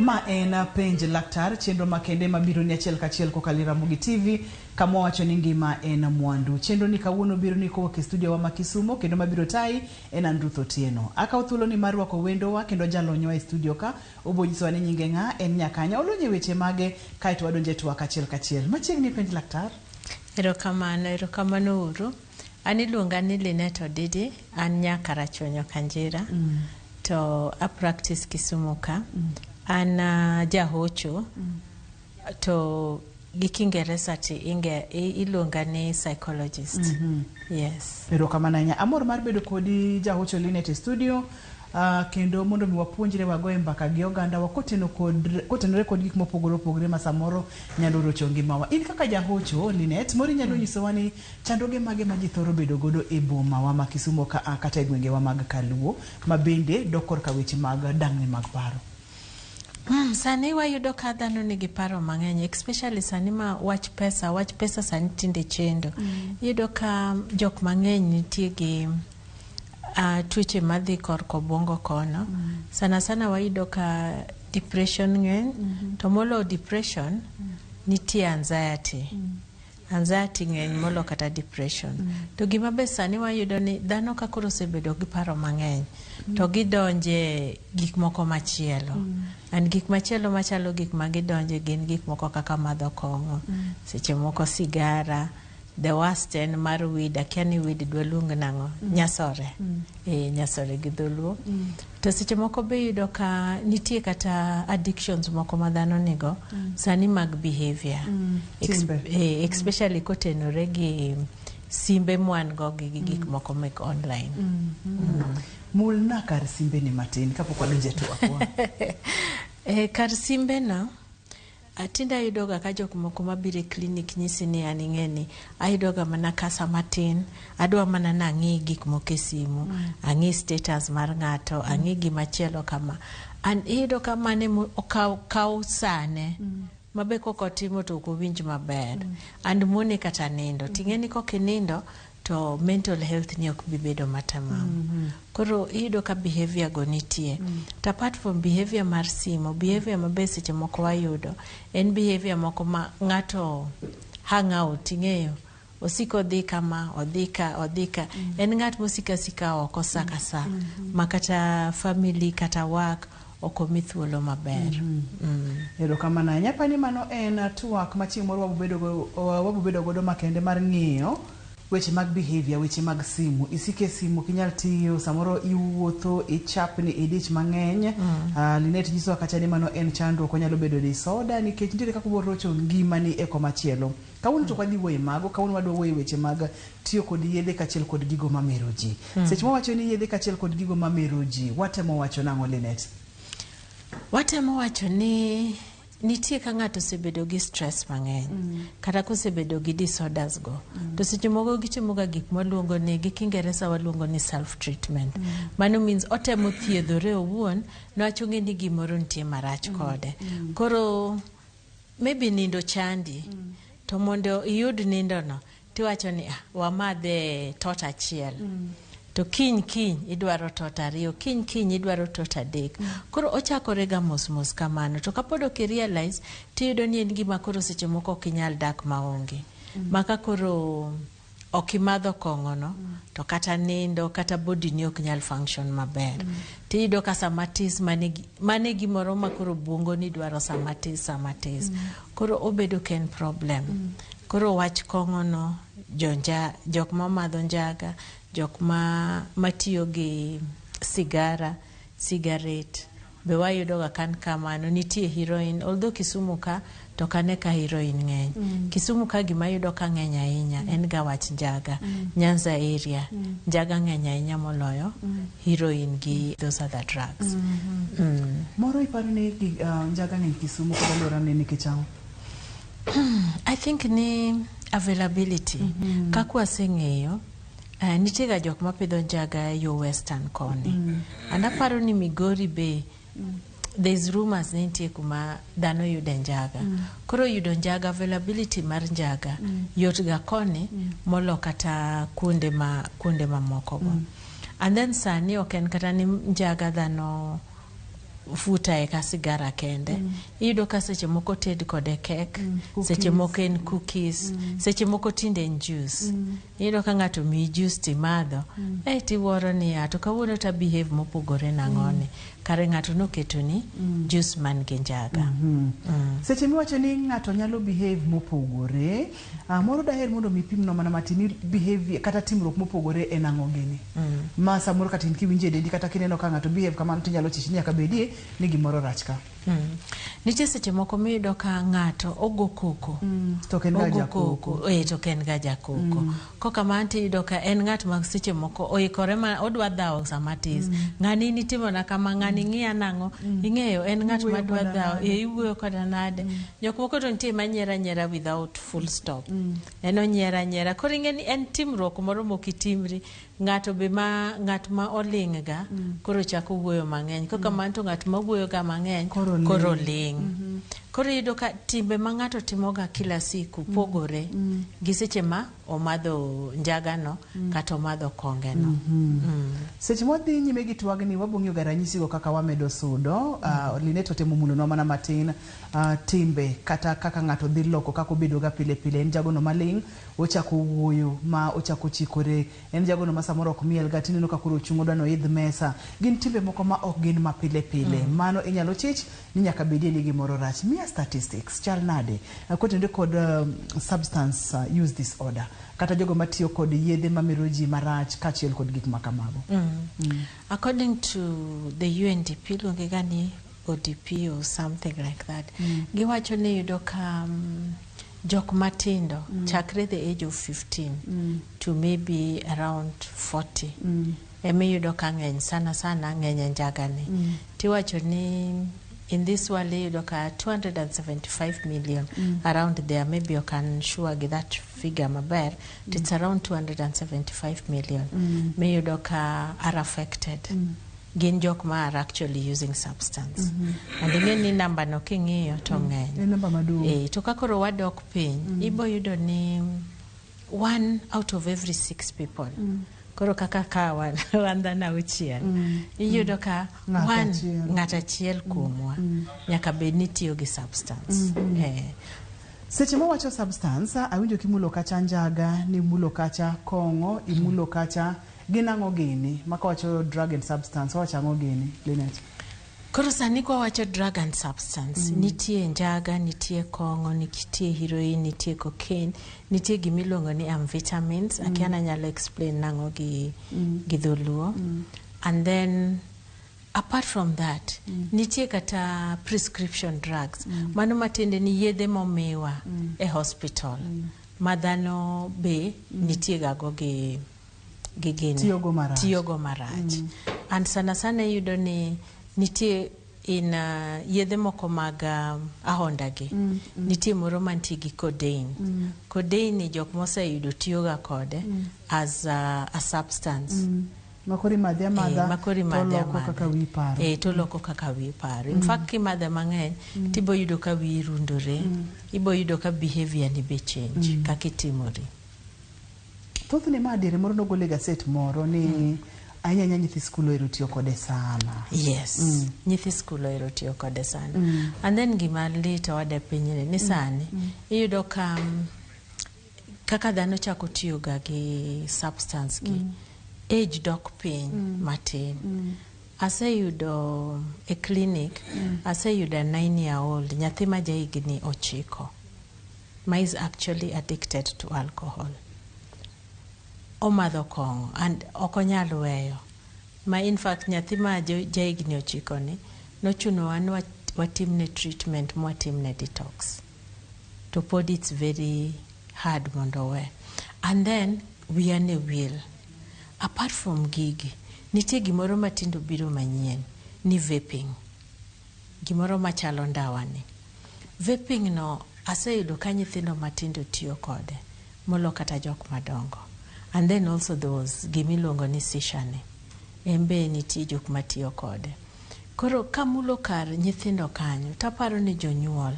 Ma en Penj Laktar, chenro makende mabiro ni achiel kachiel kokalo e Ramogi TV, kama wawacho ni ngima en mwandu. Chenro ni kawuono biro ni kowuok e studio wa ma Kisumo kendo mabiro tayi en an Ruth Otieno. Akawo thuolo ni mar rwako wendowa kendo jalonywa e studio ka, obo nyisowa ni nyinge ng'a, en nyakanya, olony e weche mage, kaeto wadonjo e twak achiel kachiel. Machiegni Penj Laktar. Erokamano, erokamano uru. An iluonga ni Linet Odidi, an nya Karachuonyo Kanjira. To a practice Kisumu ka. An jahocho. To gi Kiingereza ti inge, iluonga ni psychologist. Yes. Erokamano ahinya. Amor mar bedo kodi jahocho Linet e studio. Kendo mondo mi wapuonjre wagoye mbaka gi ogandawa koteno kod kotenore kod gik mopogore opogore ma samoro nyalo rocho ngimawa. In kaka jahocho Linet, moro inyalo nyisowa ni chandruoge mage ma ji thoro bedo godo e bomawa ma Kisumo ka a kata e gwengewa mag Kaluo ma bende dok korka weche mag dang'ni mag paro. Sani wayudo ka dhano nigi paro mang'eny, especially sani ma wach pesa, wach pesa sani tinde chendo. Iyudo ka jok mang'eny nitie gi tuoche madhi korka obwongo kono. Sana sana wayudo ka depression ng'eny, to moloyo depression, nitie anxiety. Anxiety ng'eny molo kata depression. To gima be sani wayudo ni dhano ka koro osebedo gi paro mang'eny, to gidonje gik moko machielo. And gik machielo machalo gik ma gidonje gin gik moko kaka madho kong'o, seche moko sigara, the worst en mar weed, akia ni weed dwaluong nang'o, nyasore. Nyasore gi dholuo. To seche moko be iyudo ka nitie kata addictions moko ma dhano nigo, sani mag behavior. Timbe. Especially kotenore gi simbe mwan go gi gik moko mek online. Mulna kar simbe ni matin kapok wadonjo e twakwa. Kar simbe no, tinde ayudoga ka jok moko mabiro e clinic nyisi ni an ing'e ni ayudoga mana kasa matin, adwa mana nang'i gik moko e simu, ang'i status mar ng'ato, ang'i gimachielo kama. And iyudo ka mano ema okaw kaw sane. Mabe kok otimo to ok owinj maber. And mone kata nindo. Ting'e ni kok inindo to mental health ni ok bi bedo matamam. Koro iyudo ka behavior go nitie. To apart from behavior mar simu, behavior mabe seche moko wayudo, en behavior moko ma ng'ato hang out, ing'eyo. Osiko odhi kama, odhi ka, odhi ka. En ng'at mosiko asika oko sa ka sa. Ma kata family kata work ok omi thuolo maber. Erokamano ahinya. Apani mano en twak ma chieng' moro wabobedo godo makende mar ng'iyo weche mag behavior, weche mag simu. Isike simu ok inyal tiyo, samoro iwuotho, ichapni, idich mang'eny. Linet nyisowa kacha ni mano en chandruok, onyalo bedo disorder nikech nitiere kaka obiro rocho ngimani e komachielo. Kawuono to ok wadhi wuoyo e mago, kawuono wadwa wuoyo e weche mag tiyo kod yedhe kaachiel kod gigo mamero ji. Seche mwawacho ni yedhe kaachiel kod gigo mamero ji, watemo wacho nang'o Linet? Watemo wacho ni nitie ka ng'ato osebedo gi stress mang'eny kata kosebedo gi disorders go, to seche moko gitimo ga gik mwaluongo ni gi Kiingereza waluongo ni self treatment. Mano means otemo thiedhore owuon niwach ong'e ni gimoro nitie marach kode. Koro maybe nindo chandi, to mondo iyud nindo no tiwacho ni ah, wamadhe tot achiel. To kiny kiny idwaro tot ariyo, kiny kiny idwaro tot adek. Koro ochakore ga mos mos kamano. To kapod ok i-realize, tiyudo ni en gima koro seche moko ok inyal dak maonge. Ma ka koro ok imadho kong'o no, to kata nindo kata body ni ok nyal function maber. Tiyudo ka sama tis mane gimoro ma koro obwongo ni dwaro sama tis sama tis. Koro obedo ka en problem. Koro wach kong'o no, jok mamadho njaga, jok ma matiyo gi sigara, cigarette, be wayudo ga kan kamano. Nitie heroin, although Kisumu ka to ok ane ka heroin ng'eny. Kisumu ka gima ayudo ka ng'eny ahinya en ga wach njaga. Nyanza area, njaga ng'eny ahinya moloyo heroin gi those other drugs. Moro iparo ni njaga ng'eny Kisumu kod alwora ne nikech ang'o? I think ni availability. Kaka waseng'eyo, nitie ga jok mapidho njaga yo western koni. And aparo ni Migori be there's rumors ni nitie kuma dhano yude njaga. Koro yudo njaga, availability mar njaga yot ga koni molo kata kuonde mamoko go. And then sani ok en kata ni njaga dhano futa eka sigara kende. Iyudo ka seche moko ted kode kek, seche cookies. Moko en cookies, seche moko tinde en juice. Iyudo ka ng'ato miyi juice timadho, tiwuoro niya, to kawuono ta behave mopogore nang'oni? Kare ng'ato noketoni juice man gi njaga. Seche miwacho ni ng'ato nyalo behave mopogore, moro daher mondo mi pimnwa mana matin ni behavior kata timruok mopogore en ang'o gini? Ma samoro kata in kiwinjo e dendi kata kineno ka ng'ato behave kamano, tinyalo chich ni nyaka bedie ni gimoro rach ka. Nitie seche moko miyudo ka ng'ato ogo koko. To ok en ga Ogo jakoko. koko, to ok en ga jakoko. Kokamano tiyudo ka en ng'at ma seche moko oikore ma odwa dhawo sama tis. Ng'ani in itimona kama, ng'ani ng'iya nang'o? Ing'eyo en ng'at Iwuoyo ma dwa koda dhawo. nade? Iwuoyo koda nade? Jok moko to nitie manyiero anyiera without full stop. En onyiero anyiera. Koro ing'e ni en timruok moro mokitimri. Ng'ato be ma ng'at ma oling' ga koro chako wuoyo mang'eny. Kokamano to ng'at ma wuoyo ga mang'eny Koro ling'. Koro ling'. Koro iyudo ka timbe ma ng'ato timoga kila siku pogore gi seche ma omadho njaga no kata omadho konge no. Seche mwadhi nyime gi twagni, wabo ng'iyo ga ranyisigo kaka wamedo sudo. Linet otemo mulonwa mana matin timbe kata kaka ng'ato dhi loko kaka obedo ga pile pile. En jagono maling', ochako wuoyo ma ochako chikore. En jagono ma samoro ok miel ga, tineno ka koro ochung' odwa noidh mesa. Gin timbe moko ma ok gin ma pile pile. Mano inyalo chich ni nyaka bedie ni gimoro rach. Miya statistics chal nade kotenore kod substance use disorder kata jogo matiyo kod yedhe mamero ji marach kaachiel kod gik ma kamago. According to the UNDP, iluonge ga ni ODP or something like that. Giwacho ni yudo ka jok matindo chakre the age of 15 to maybe around 40 emiyudo ka ng'eny sana sana ng'eny e njaga ni. Tiwacho ni in this world iyudo ka 275 million, around there, maybe you can sure gi that figure maber, it's around 275 million miyudo ka are affected, gin jok ma are actually using substance. And ing'e ni namba no king'iyo to ng'eny. En namba maduong'. To ka koro wadok piny, ibo yudo ni one out of every six people. Koro kaka ka wan dhano auchiel, iyudo ka Ng'ato one achiel. Ng'ato achiel kuomwa nyaka bed ni tiyo gi substance. Seche mawacho substance, awinjo kimulo kacha njaga, nimulo kacha kong'o, imulo kacha gin ang'o gini? Maka wacho drug and substance, wawacho ang'o gini, Linet? Koro sani kwawacho drug and substance, nitie njaga, nitie kong'o, nitie heroin, nitie cocaine, nitie gimiluongo ni amphetamines. Akia nanyalo explain nang'o gi dholuo. And then apart from that, nitie kata prescription drugs. Mano matiende ni yedhe momiwa e hospital ma dhano be nitie gago gi gini. Tiyogo marach. Tiyogo marach. And sana sana iyudo ni nitie in yedhe moko mag ahonda gi. Nitie moro mantie gi codeine. Codeine ni jok moseyudo tiyoga kode as a substance. Makoro imadhe amadha, Makoro imadhe toloko amadha. Kaka wiyi paro. Toloko kaka wiyi paro. In fact, kimadhe mang'eny, tibo yudo ka wiyi rundore, ibo yudo ka behavior ni be change, kaka itimori. Thothne ma diere moro nogol e gaset moro ni ahinya ahinya nyithi skul ohero tiyo kode sana. Yes, nyithi skul ohero tiyo kode sana. And then gima lit owada e pinyni ni sani iyudo ka kaka dhano chako tiyo ga gi substance gi, age dok piny matin. Aseyudo e clinic, aseyudo a 9-year old, nyathi ma ja higni 9 ma is actually addicted to alcohol. Omadho kong'o and ok onyal weyo. Ma in fact nyathi ma ja higni 9 ni nochunowa ni watimne treatment mwatimne detox. To pod it's very hard mondo owe. And then wiya ne wil. Apart from gigi, nitie gimoro matindo biro manyien ni vaping. Gimoro machalo ndawa ni. Vaping no aseyudo ka nyithindo matindo tiyo kode molo kata jok madongo. And then also there was gimiluongo ni shisha ni. En be nitie jok matiyo kode. Koro kamulo kar nyithindo kanyo, taparo ni jonyuol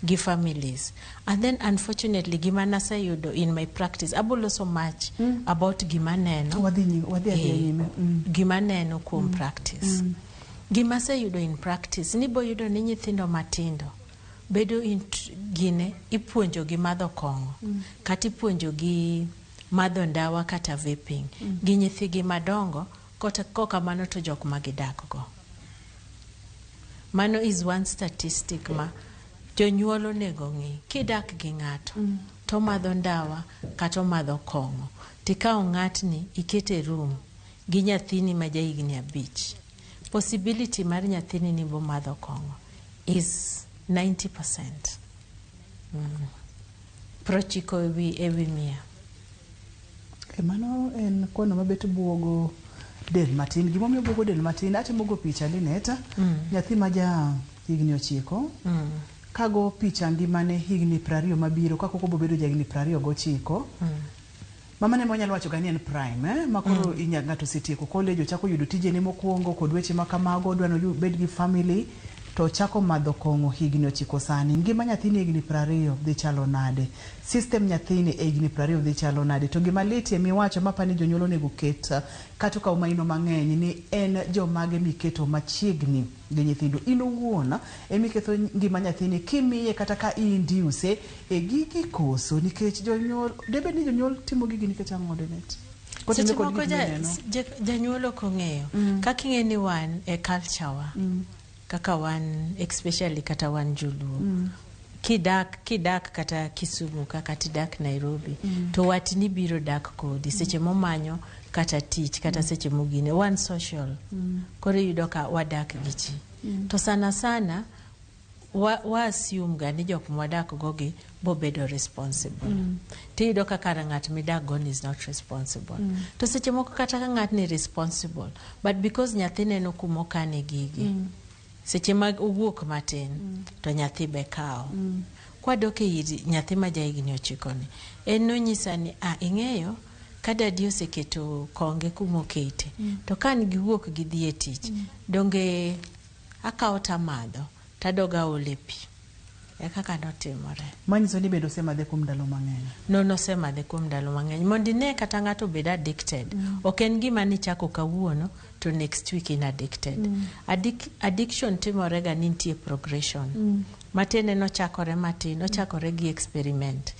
gi families. And then unfortunately gima naseyudo in my practice, aboloso much about gima neno. Wadhi adhiya nyime. Gima neno kuom practice. Gima aseyudo in practice ni boyudo ni nyithindo matindo bedo gine ipuonjo gi madho kong'o kata ipuonjo gi madho ndawa kata vaping gi nyithigi madongo kota kokamano to jok ma gidak go. Mano is one statistic ma jonyuol onego ng'i. Kidak gi ng'ato to omadho ndawa kata omadho kong'o, tikawo ng'atni ikete e room gi nyathini ma jahigni 5, possibility mar nyathini ni bomadho kong'o is 90%. 90 ewi 100. Mano en kwano mabet buogo del matin. Gimomiyo buogo del matin, atemo go picha Linet, nyathi ma ja higni 9, kago picha ngimane higni 20 mabiro, ka kok obobedo ja higni 29, mama ne wanyalo wacho ga ni en prime, ma koro ng'ato osetieko college, ochako yudo tijene mokwongo kod weche ma kamago, odwa ni obed gi family, to ochako madho kong'o higni 9 sani. Ngima nyathini higni 20 dhi chalo nade? System nyathini e higni 20 dhi chalo nade? To gima litie miwacho mapani jonyuol onego ket kata okaw maino mang'eny ni en jomage miketo machiegni gi nyithindo. In owuon emiketho ngima nyathini kimiye kata ka i-induce e gigi koso, nikech jonyuol debed ni jonyuol timo gigi nikech ang'o, Linet? Kotime Seche kod moko gik mineno. janyuol ok ong'eyo. Kaka ing'e ni wan e culture wa, kaka wan especially kata wan joluo, kidak kata Kisumu kaka tidak Nairobi, to watni biro dak kodi seche momanyo kata tich kata seche mogine wan social. Koro iyudo ka wadak gi ji. To sana sana wa assume ga ni jok mwadak go gi bobedo responsible. Tiyudo ka kara ng'at midak go ni is not responsible. To seche moko kata ka ng'atni responsible, but because nyathi neno kumokane gigi, seche ma owuok matin to nyathi be kawo. Kwadok e ir nyathi ma ja higni 9 ni, en nonyisa ni ing'eyo ka daddy oseketo konge kumokete, to ka an giwuok gidhi e tich, donge akawo tamadho tadog aole pi. E kaka notimore. Manyiso ni bende osemadhe kuom ndalo mang'eny. No nosemadhe kuom ndalo mang'eny. Mondo ine kata ng'ato obed addicted, ok en gima nichako kawuono to next week in addicted. Addiction timore ga ni nitie progression. Matiende nochakore matin, ochakore gi experiment.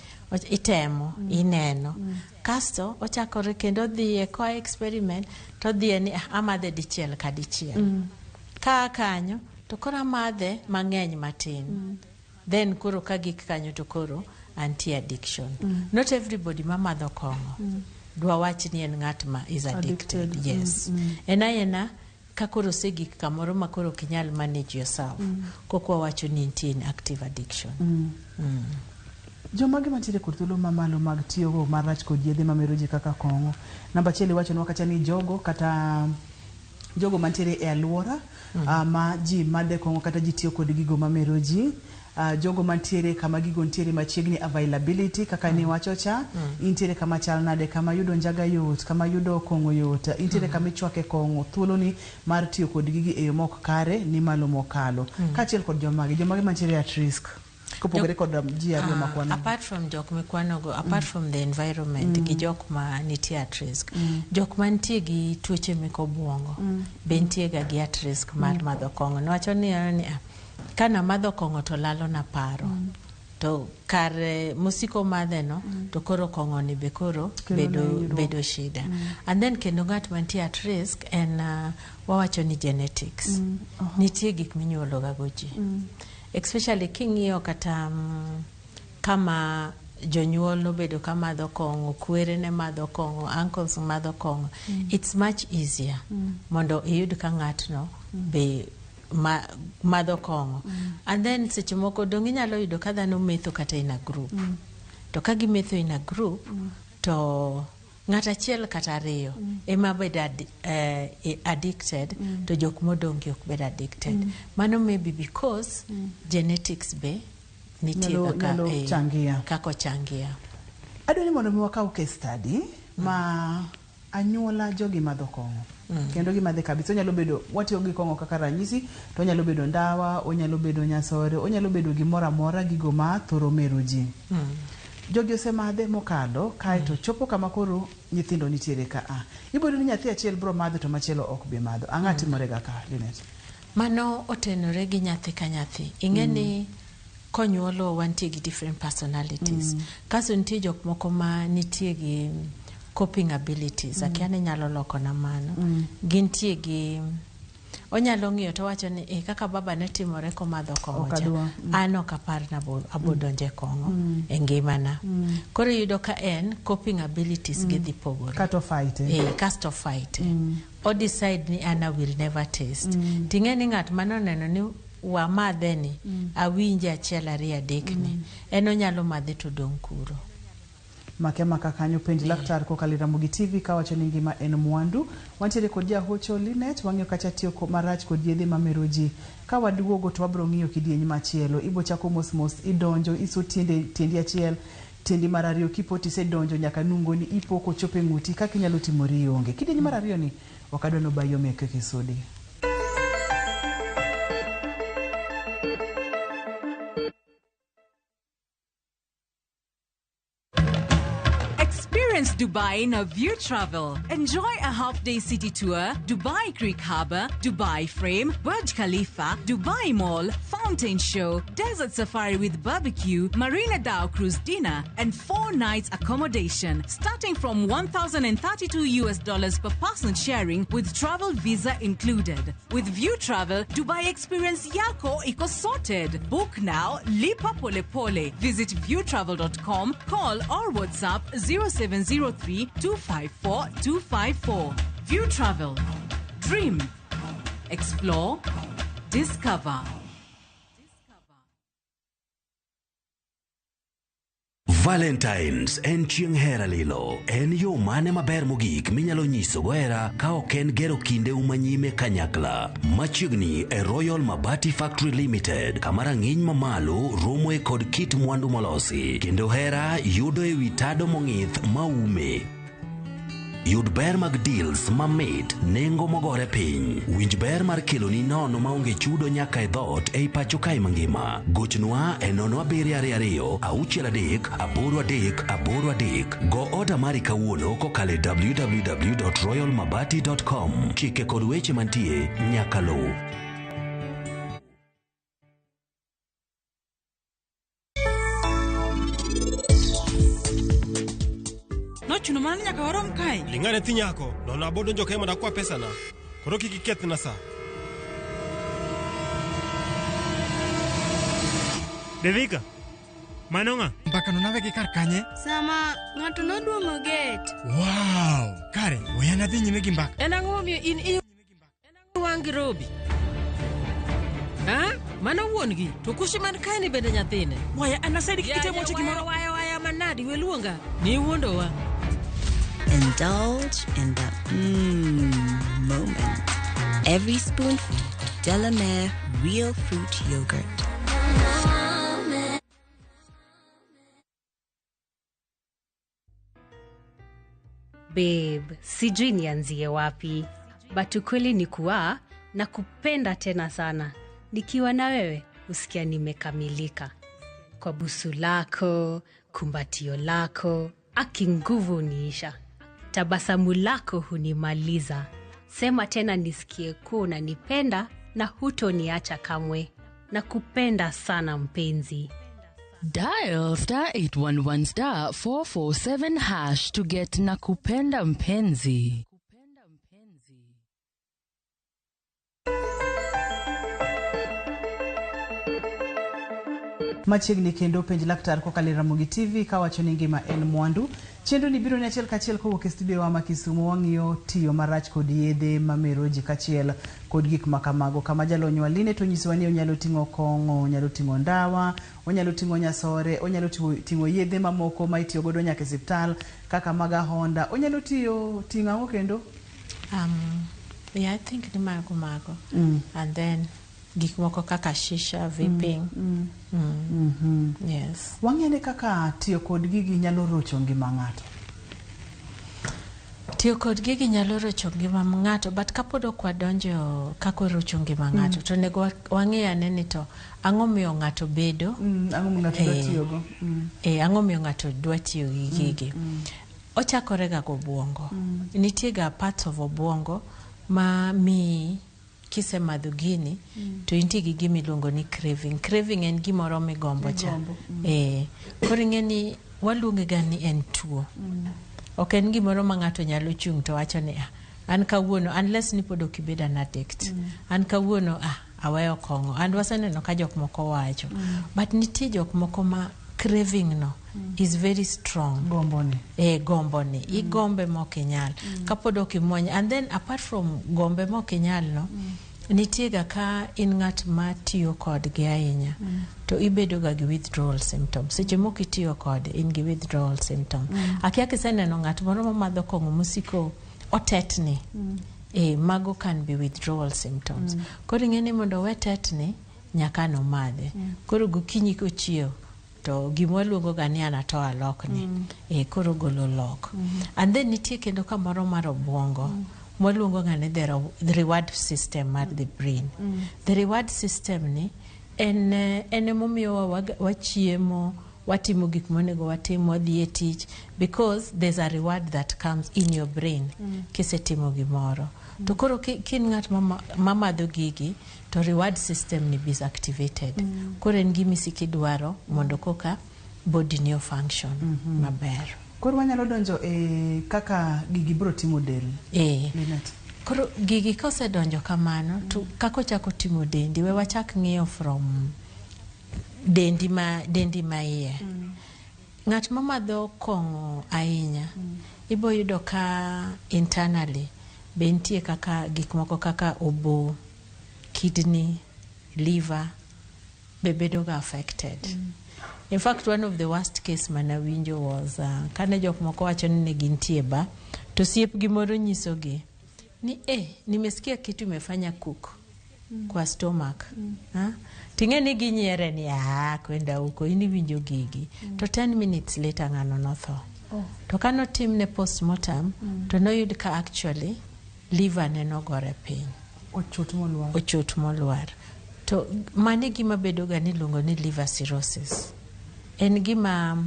Itemo, ineno. Kasto ochakore kendo odhiye koa experiment to odhiye ni amadhe dichiel ka dichiel. Kaa kanyo to koro amadhe mang'eny matin. Then koro ka gik kanyo to koro anti addiction. Not everybody mamadho kong'o dwa wach ni en ng'at ma is addicted. Addicted. Yes. En aena ka koro osegik kamoro ma koro ok inyal manage yourself. Kok wawacho ni nitie in active addiction. Jomage mantiere kod thuolo mamalo mag tiyogo marach kod yedhe mamero ji kaka kong'o? Namba achiel iwachonwa kacha ni jogo kata jogo mantiere e alwora ma ji madhe kong'o kata ji tiyo kod gigo mamero ji, jogo mantiere kama gigo nitiere machiegni, availability kaka niwacho cha, intiere kama chal nade, kama yudo njaga yot, kama yudo kong'o yot, intiere kama ichwake kong'o, thuoloni mar tiyo kod gigi e yo mok kare ni malo mokalo. Kaachiel kod jomage mantiere at risk kopogore kod ji ariyo makwano. Apart from jok mikwanogo, apart from the environment gi jok ma nitie at risk, jok mantie gi tuoche mek obuongo be nitie ga gi at risk mar madho kong'o. Niwacho ni kana madho kong'o to lalo na paro. To kar mosiko madhe no, to koro kong'o ni be koro Kelo ne bedo, hinyruok. bedo shida. And then kendo ng'at mantie at risk en wawacho ni genetics. Nitie gik minyuolo ga go ji. Especially king'iyo kata kama jonyuol nobedo ka madho kong'o, kwere ne madho kong'o, uncles madho kong'o. It's much easier mondo iyud ka ng'atno be madho kong'o. And then seche moko dong inyalo yudo ka dhano metho kata in a group. To ka gimetho in a group, to ng'at achiel kata ariyo ema bedo addicted, to jok modong' gi ok bed addicted. Mano maybe because genetics be nitie kaka, Nyalo changia. kaka ochangia. Adwa ni mondo mi wakaw case study ma anyuola jogi madho kong'o kendo gimadhe kabisa. Onyalo bedo, watiyo gi kong'o kaka ranyisi, to onyalo bedo ndawa, onyalo bedo nyasore, onyalo bedo gimoro amora, gigo ma thoro mero ji. Jogi osemadhe mokalo kaeto chopo kama koro nyithindo nitiere ka a. Ibo yudo ni nyathi achiel bro madho to machielo ok bi madho. Ang'o timore ga ka, Linet? Mano otenore gi nyathi ka nyathi. Ing'e ni konyuolwa wantie gi different personalities. Kasto nitie jok moko ma nitie gi coping abilities. Akia ni nyalo loko na mano. Gintie gi onyalo ng'iyo to wacho ni eh, kaka baba ne timore komadho kong'o cha Okadwa. An ok apar ni abo donjo e kong'o e ngimana. Koro iyudo ka en coping abilities gi dhi pogore. Kato fight. Eh, kasto fight. O decide ni an I will never taste. Ting'e ni ng'at manoneno ni wamadhe ni awinje achiel ariyo adek ni en onyalo madhe to dong' kuro. Make maka kanyo penj laktar kokalo e Ramogi TV kawacho ni ngima en mwandu. Wantiere kod jahocho Linet, wang'iyo kacha tiyo marach kod yedhe mamero ji. Ka waduogo to wabro ng'iyo kidieny machielo. Ibo chako mos mos idonjo iso tiende tiendi achiel tiendi mar ariyo kipo tisedonjo nyaka nungoni ipo kochopo e ng'uti kaka inyalo timori ionge. Kidieny mar ariyo ni ok adwa nobayi omiyo kik isudi. Experience Dubai in a View Travel. Enjoy a half-day city tour, Dubai Creek Harbour, Dubai Frame, Burj Khalifa, Dubai Mall, Fountain Show, Desert Safari with barbecue, Marina Dhow Cruise dinner, and 4 nights accommodation, starting from $1,032 US dollars per person sharing with travel visa included. With View Travel, Dubai experience yako iko sorted. Book now, lipa pole pole. Visit viewtravel.com, call or WhatsApp 0703 254 254. View Travel. Dream. Explore. Discover. Valentines en chieng' hera lilo. En yo mane maber mogik minyalo nyisogo hera ka ok en gero kindeu manyime kanyakla? Machiegni e Royal Mabati Factory Limited, kama rang'iny mamalo romoe kod kit mwandu molosi, kendo hera yudo ewi tado mong'ith maume. Yud ber mag deals mamit, nengo mogore piny. Winj ber mar keloni nono maonge chudo nyaka e dhoot ei pacho kae mangima. Gochnwa e 0722 63 83 83. Go oda mari kawuono kokalo e www.royalmabati.com. Chike kod weche mantie nyaka luw. Nochuno mana ni nyaka warom kae. Ling'ane thi nyako, nono abo donjo kae mondo akwa pesana. Koro kik ikethna sa. Devika, mano ng'a? Mbakano nawe gi kar kanye? Sama ng'ato noduong'o gate. Wow! Kare, weyana dhi nyime gi mbaka. En ang'o momiyo in i wang' gi Robi? Ha? Mano wuon gi, to kushi man kae ni bende nyathine. Waya anasaidi kik item wacho gimoro. Waya waya manadi we luonga. Ni wuondowa. Indulge in the moment. Every spoonful of Delamere Real Fruit Yogurt. Babe, sijui nianzie wapi, but ukweli ni kuwa nakupenda tena sana. Nikiwa na wewe husikia nimekamilika. Kwa busu lako, kumbatio lako, aki nguvu huniisha. Tabasamu lako hunimaliza. Sema tena nisikie kuwa unanipenda na hutoniacha kamwe. Nakupenda sana mpenzi. Dial star 811 star 447 hash to get Nakupenda Mpenzi. Machiegni kendo penj laktar kokalo e Ramogi TV kawacho ni ngima en mwandu. Chenro ni biro ni achiel kachiel kowuok e studio wa ma Kisumu. Wang'iyo tiyo marach kod yedhe mamero ji kachiel kod gik makamago. Kama jalonywa Line to nyisowa ni onyalo ting'o kong'o, onyalo ting'o ndawa, onyalo ting'o nyasore, onyalo ting'o yedhe mamoko ma itiyo godo nyaka e siptal kaka mag ahonda. Onyalo tiyo ting'o ang'o kendo? Yeah, I think ni mago mago. And then gik moko kaka shisha, vaping. Yes. Wang'e kaka tiyo kod gigi nyalo rocho ngima ng'ato. Tiyo kod gigi nyalo rocho ngima ng'ato, but kapod ok wadonjo kaka orocho ngima ng'ato, to onego wang'i ane ni to ang'o miyo ng'ato bedo Ang'o miyo ng'ato dwa tiyogo? Ang'o miyo ng'ato dwa tiyo gi gigi? Ochakore ga gobwongo. Nitie ga parts of obwongo ma miyi kisemadho gini to intie gi gima iluongo ni craving. Craving en gimoro migombo cha. Migombo, Eh, koro ing'e ni waluonge ga ni en tuo. Ok en gimoro ma ng'ato nyalo chung' to wacho ni ah, an kawuono unless ni pod ok ibedo an addict. An kawuono ah, aweyo kong'o. And waseneno ka jok moko wacho. But nitie jok moko ma craving no is very strong. Gombo ni. E gombo ni. Igombe mok inyal. Kapod ok imuonye. And then apart from gombe mok inyal no, nitie ga ka in ng'at ma tiyo kodgi ahinya to ibedo ga gi withdrawal symptoms. Seche moko itiyo kode in gi withdrawal symptom. Akia kiseneno ng'at moro mamadho kong'o mosiko otetni. E, mago can be withdrawal symptoms. Koro ing'e ni mondo owe tetni nyaka nomadhe. Koro gokinyi kochiew to gima waluongo ga ni anatoa lokni. E, koro golo lok. And then nitie kendo kamoro mar obuongo mwaluongo ga ni the reward system mar the brain. The reward system ni en en emomiyowa wachiemo, watimo gik monego watim, wadhi e tich because there's a reward that comes in your brain kisetimo gimoro. To koro kin ng'at mamadho gigi to reward system ni be activated. Koro en gima isiko idwaro mondo koka body ni o function maber. Koro wanyalo donjo e kaka gigi biro timo del. Eh. Linet. Koro gigi kosedonjo kamano to kaka ochako timo dendi, we wachak ng'iyo from dendi ma iye. Ng'at mamadho kong'o ahinya, ibo yudo ka internally be nitie kaka gik moko kaka obo, kidney, liver be bedo ga affected. In fact, one of the worst case manawinjo was kane jok moko wacho ni ne gintie ba to osiepgi moro nyisogi ni eh, nimesikia kitu imefanya cook kwa stomach. Ha? Ting'e ni ginyiere ni ah, kwenda huko in iwinjo gigi. To 10 minutes later ng'ano notho. Oh. To kanotimne postmortem to noyud ka actually liver ne nogore piny. Ochot molwar. Ochot molwar. To mano e gima bedo ga ni iluongo ni liver cirrhosis. En gima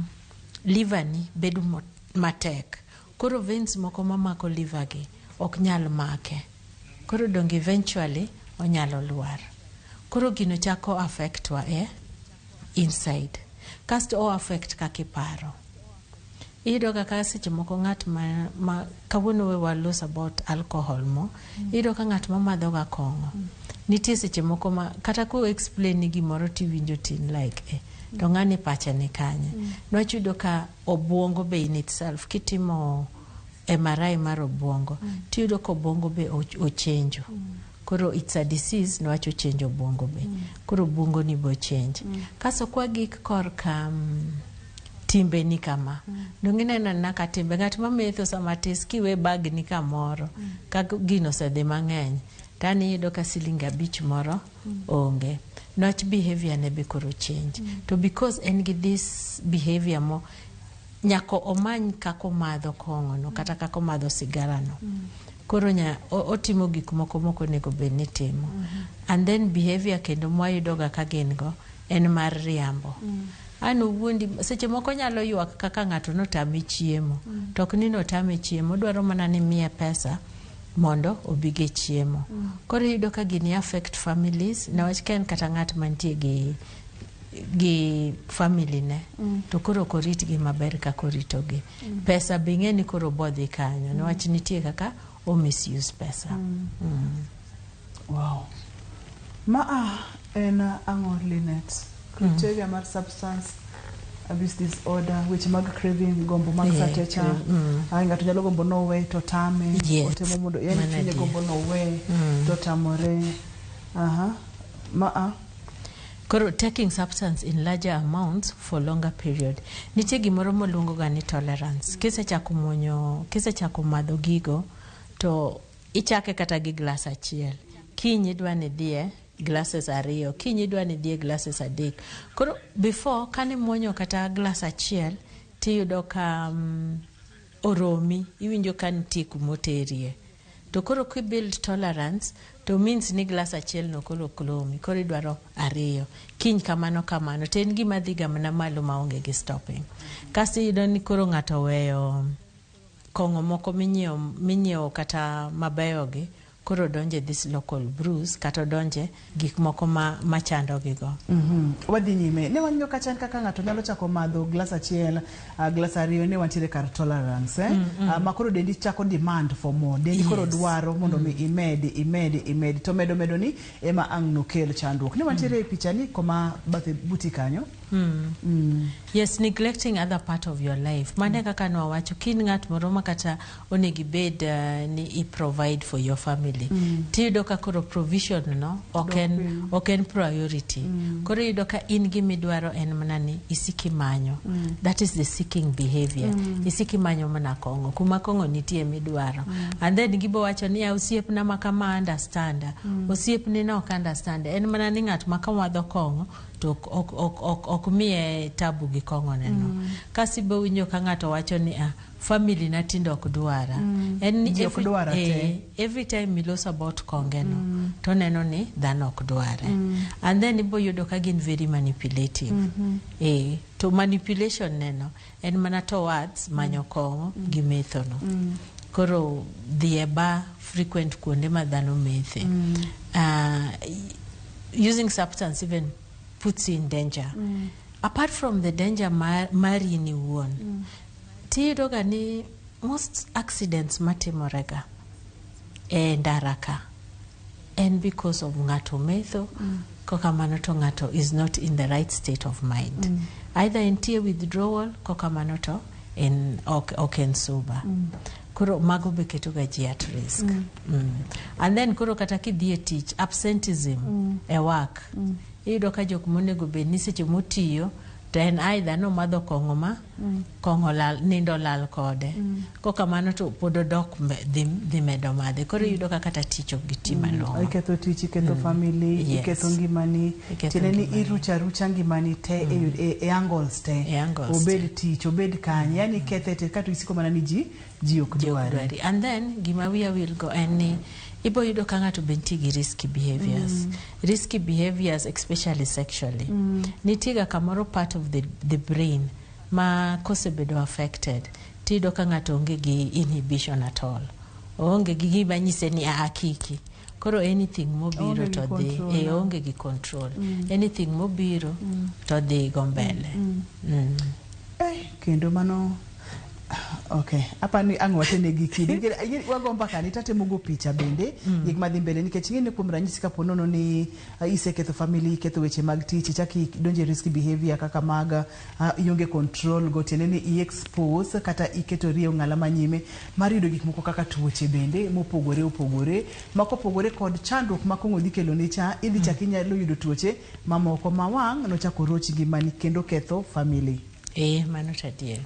liver ni bedo matek. Koro veins moko mamako liver gi ok nyal make. Koro dong eventually onyalo lwar. Koro gino chako affect wa e inside. Kasto o affect kaka iparo. Iyudo ga ka seche moko ng'at ma kawuono we walos about alcohol mo, iyudo ka ng'at mamadho ga kong'o. Nitie seche moko ma kata ko explain ni gimoro tiwinjo tin like eh, to ng'ani pache ni kanye. Niwach iyudo ka obuongo be in itself kitimo MRI mar obuongo tiyudo ka obuongo be ochenjo. Koro it's a disease niwach ochenjo obuongo be. Koro obuongo ni be ochange. Kasto kwagik korka timbeni kama. Donge ineno anena ka timbe ng'at mametho sama tis kiwe bag ni kamoro ka gino osedhi mang'eny to an iyudo ka siling 5 moro onge. Niwach behavior ne be koro change. To because en gi this behavior mo nyaka omany kaka omadho kong'o no kata kaka omadho sigara no. Koro otimo gik moko mok onego bed ni timo. And then behavior kendo mwayudo ga ka gin go en mar riambo. An owuondi seche moko nyalo ywak kaka ng'ato notame chiemo. To ok ni notame chiemo, odwaro mana ni miye pesa mondo obige chiemo. Koro iyudo ka gini affect families niwach ka en kata ng'at mantie gi family ne to koro ok oritgi maber kaka oritogi. Pesa be ing'e ni koro bodhi kanyo niwach nitie kaka o misuse pesa. Wow. Ma en ang'o Linet? Criteria mar substance abuse disorder, weche mag craving, gombo mag satecha. Ai ng'ato nyalo gombo nowe to tame. Otemo mondo yani Mano chunye adier. gombo nowe to tamore. Aha. Ma a Koro taking substance in larger amounts for longer period. Nitie gimoro moluongo ga ni tolerance. Kisechako muonyo, kisechako madho gigo to ichake kata gi glass achiel. Kiny idwa ni idhiye glasses 2, kiny idwa ni idhiye glasses 3. Koro before kane imuonyo kata glass achiel tiyudo ka oromi, iwinjo ka nitie kumoterie. To koro ki build tolerance to means ni glass achiel no koro ok romi, koro idwaro 2. Kiny kamano kamano, to en gima dhi ga mana malo maonge gi stopping. Kasto iyudo ni koro ng'ato oweyo kong'o moko minyiewo kata mabeyo gi, Koro donje this local brews kata donje gik moko ma machando gigo. Wadhi nyime. Ne wang'iyo kacha en kaka ng'ato nyalo chako madho glass achiel, glass ariyo ne wantiere kar tolerance, eh? Ma koro dendi chako demand for more. Dendi koro dwaro mondo mi imedi, imedi, imedi. To medo medo ni ema ang' nokel chandruok. Ne wantiere e picha ni koma bathe buti kanyo. Yes, neglecting other part of your life. Mane kaka nwawacho, kin ng'at moro ma kata onego ibed ni i provide for your family. Tiyudo ka koro provision no ok en ok en priority. Koro iyudo ka in gimidwaro en mana ni isik imanyo. That is the seeking behavior. Isik imanyo mana kong'o. Kuma kong'o nitie midwaro. And then gibo wacho ni osiepna ma kama understand. Osiepni no ok understand. En mana ni ng'at ma kamadho kong'o to ok miye tabu gi kong'o neno. Kasi be winjo ka ng'ato wacho ni family na tinde ok dwara. En ni Ji ok dwara te. Every time miloso about konge no, to neno ni dhano ok dware. And then ibo yudo ka gin very manipulative. To manipulation neno en mana towards manyo kong'o gi metho no. Koro dhi e bar, frequent kuonde ma dhano methe. Using substance even puts you in danger. Apart from the danger mari ni wuon, tiyudo ga ni most accidents matimorega e ndara ka en because of ng'ato metho, kokamano to ng'ato is not in the right state of mind. Either entie withdrawal, kokamano to en ok en sober. Koro mago be keto ga ji at risk. And then koro kata kidhi e tich, absenteeism e work. Iyudo ka jok monego bed ni seche motiyo to en either nomadho kong'o ma kong'o lal, nindo lal kode. Kokamano to pod odok dhi medo madhe. Koro iyudo ka kata tich ok giti malong'o. Iketho tich, iketho family, iketho ngimani. Iketho Tiende ni ngimani. irucho arucha ngimani te e angles te. E angles. Obed tich, obed kanye. Yani ikethe te kato isiko mana ni ji ok Ji ok dwari. dwari. And then gima wiya wil go en ni ibo yudo ka ng'ato be nitie gi risky behaviors. Risky behaviors especially sexually. Nitie ga kamoro part of the brain ma kosebedo affected tiyudo ka ng'ato onge gi inhibition at all. Oonge gi gima nyise ni aa kiki. Koro anything mobiro Oonge gi to dhi, control, no? Oonge gi control. Anything mobiro to dhi go mbele. Kendo mano okay, apani ang' watene gi kidi. Nikech wago mbaka ni tatemo go picha bende gik madhi mbele nikech ing'e ni kuom ranyisi kapo nono ni iseketho family, iketho weche mag tich, ichak idonje e risky behavior kaka mag ionge control go, tiende ni i-expose kata iketori e ong'ala manyime mar yudo gik moko kaka tuoche bende mopogore opogore ma kopogore kod chandruok ma kong'o dhi keloni cha, idhi chak inyalo yudo tuoche mamoko ma wang' nochako roch ngimani kendo ketho family. Mano to adier.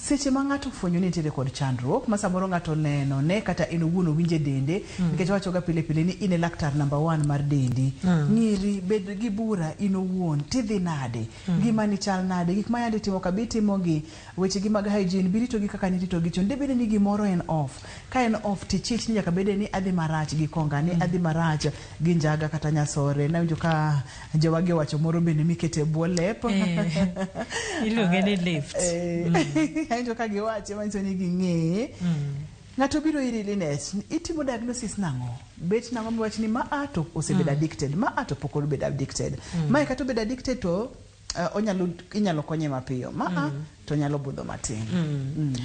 Seche ma ng'ato ofwenyo ni nitiere kod chandruok ma samoro ng'ato oneno ne kata en owuon owinjo e dende, nikech wawacho ga pile pile ni in e laktar number 1 mar dendi. Ng'iri, bed gi bura in owuon, tidhi nade, ngimani chal nade, gik ma yande itimo ka be itimogi, weche gi mag hygiene bi ritogi kaka niritogi chon, debed ni gimoro en off. Ka en off tichich ni nyaka bede ni adhi marach gi kongani, adhi marach gi njaga kata nyasore. Nawinjo ka jowagi owacho moro bende mikete e bwo lep. Iluonge ni lift. Awinjo ka giwache manyiso ni ging'eye. Ng'ato biro iri Linet, itimo diagnosis nang'o? Bet nang'o miwach ni ma a to osebedo addicted, ma a to pok obedo addicted. Mae kata obedo addicted to inyalo konye mapiyo, ma a to nyalo budho matin.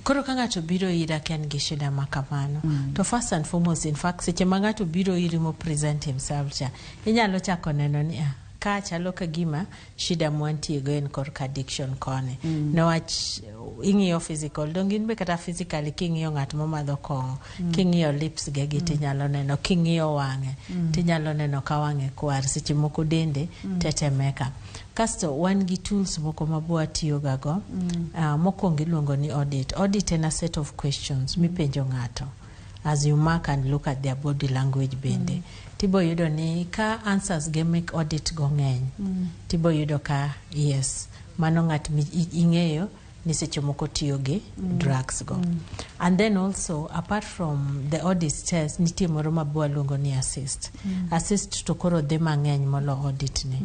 Koro ka ng'ato biro ira ka en gi shida ma kamano, to first and foremost, in fact, seche ma ng'ato biro iri mo present himself cha, inyalo chako neno ni ka chalo ka gima shida mwantiego en korka addiction koni. Newach ing'iyo physical, dong in be kata physically king'iyo ng'at momadho kong'o, king'iyo lips ge gi tinyalo neno, king'iyo wang'e, tinyalo neno ka wang'e kwar, seche moko dende tetemeka. Kasto wan gi tools moko ma bo watiyoga go. Mokwongo iluongo ni audit. Audit en a set of questions mipenjo ng'ato as you mark and look at their body language bende. Tibo yudo ni ka answers ge mek audit go ng'eny, tibo yudo ka yes, mano ng'at mi ing'eyo ni seche moko tiyo gi drugs go. And then also, apart from the audit test, nitie moro ma bo waluongo ni assist. Assist to koro dhi mang'eny molo audit ni.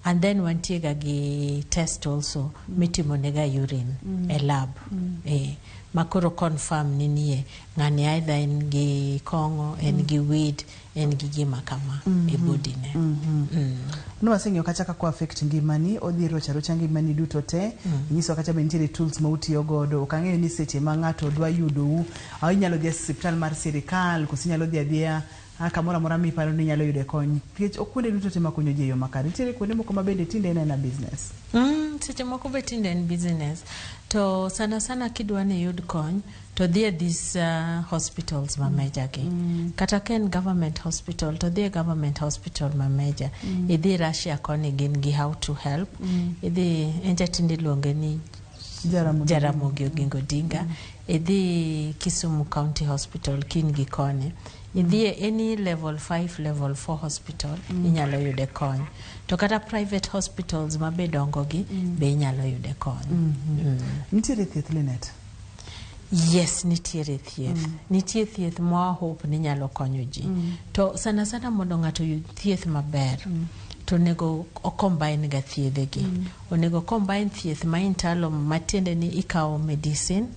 And then wantie ga gi test also mitimo nega urine e lab. Makoro confirm ni nie ng'ani either en gi kong'o, en gi weed, en gi gima kama e body ne. Nwaseng'iyo kacha kaka affect ngimani, odhi rocho arocha ngimani duto te. Inyiso kacha be nitiere tools ma utiyo godo. Ok ang'eyo ni seche ma ng'ato dwa yudou, inyalo dhi e osiptal mar sirikal, koso inyalo dhi adhiya kamoro amora miparo ni inyalo yude kony. Nikech ok kuonde duto te makonyo ji e yo makare. Nitiere kuonde moko ma bende tinde en aena business. Seche moko be tinde en business. To sana sana kidwa ni iyud kony, to dhi e these hospitals ma major gi. Kata ka en government hospital, to dhi e government hospital ma major. Idhi Russia koni gin gi how to help. Idhi enja tinde iluonge ni Jaramogi. Jaramogi Oginga Odinga. Idhi Kisumu County Hospital kin gi koni. Idhi e any level 5, level 4 hospital, inyalo yude kony. To kata private hospitals ma be dongo gi, be inyalo yude kony. Nitiere thieth, Linet? Yes, nitiere thieth. Nitie thieth ma hope ni nyalo konyo ji. To sana sana mondo ng'ato oyud thieth maber, to onego o combine ga thiedhe gi. Onego combine thieth ma intalo, matiende ni ikawo medicine,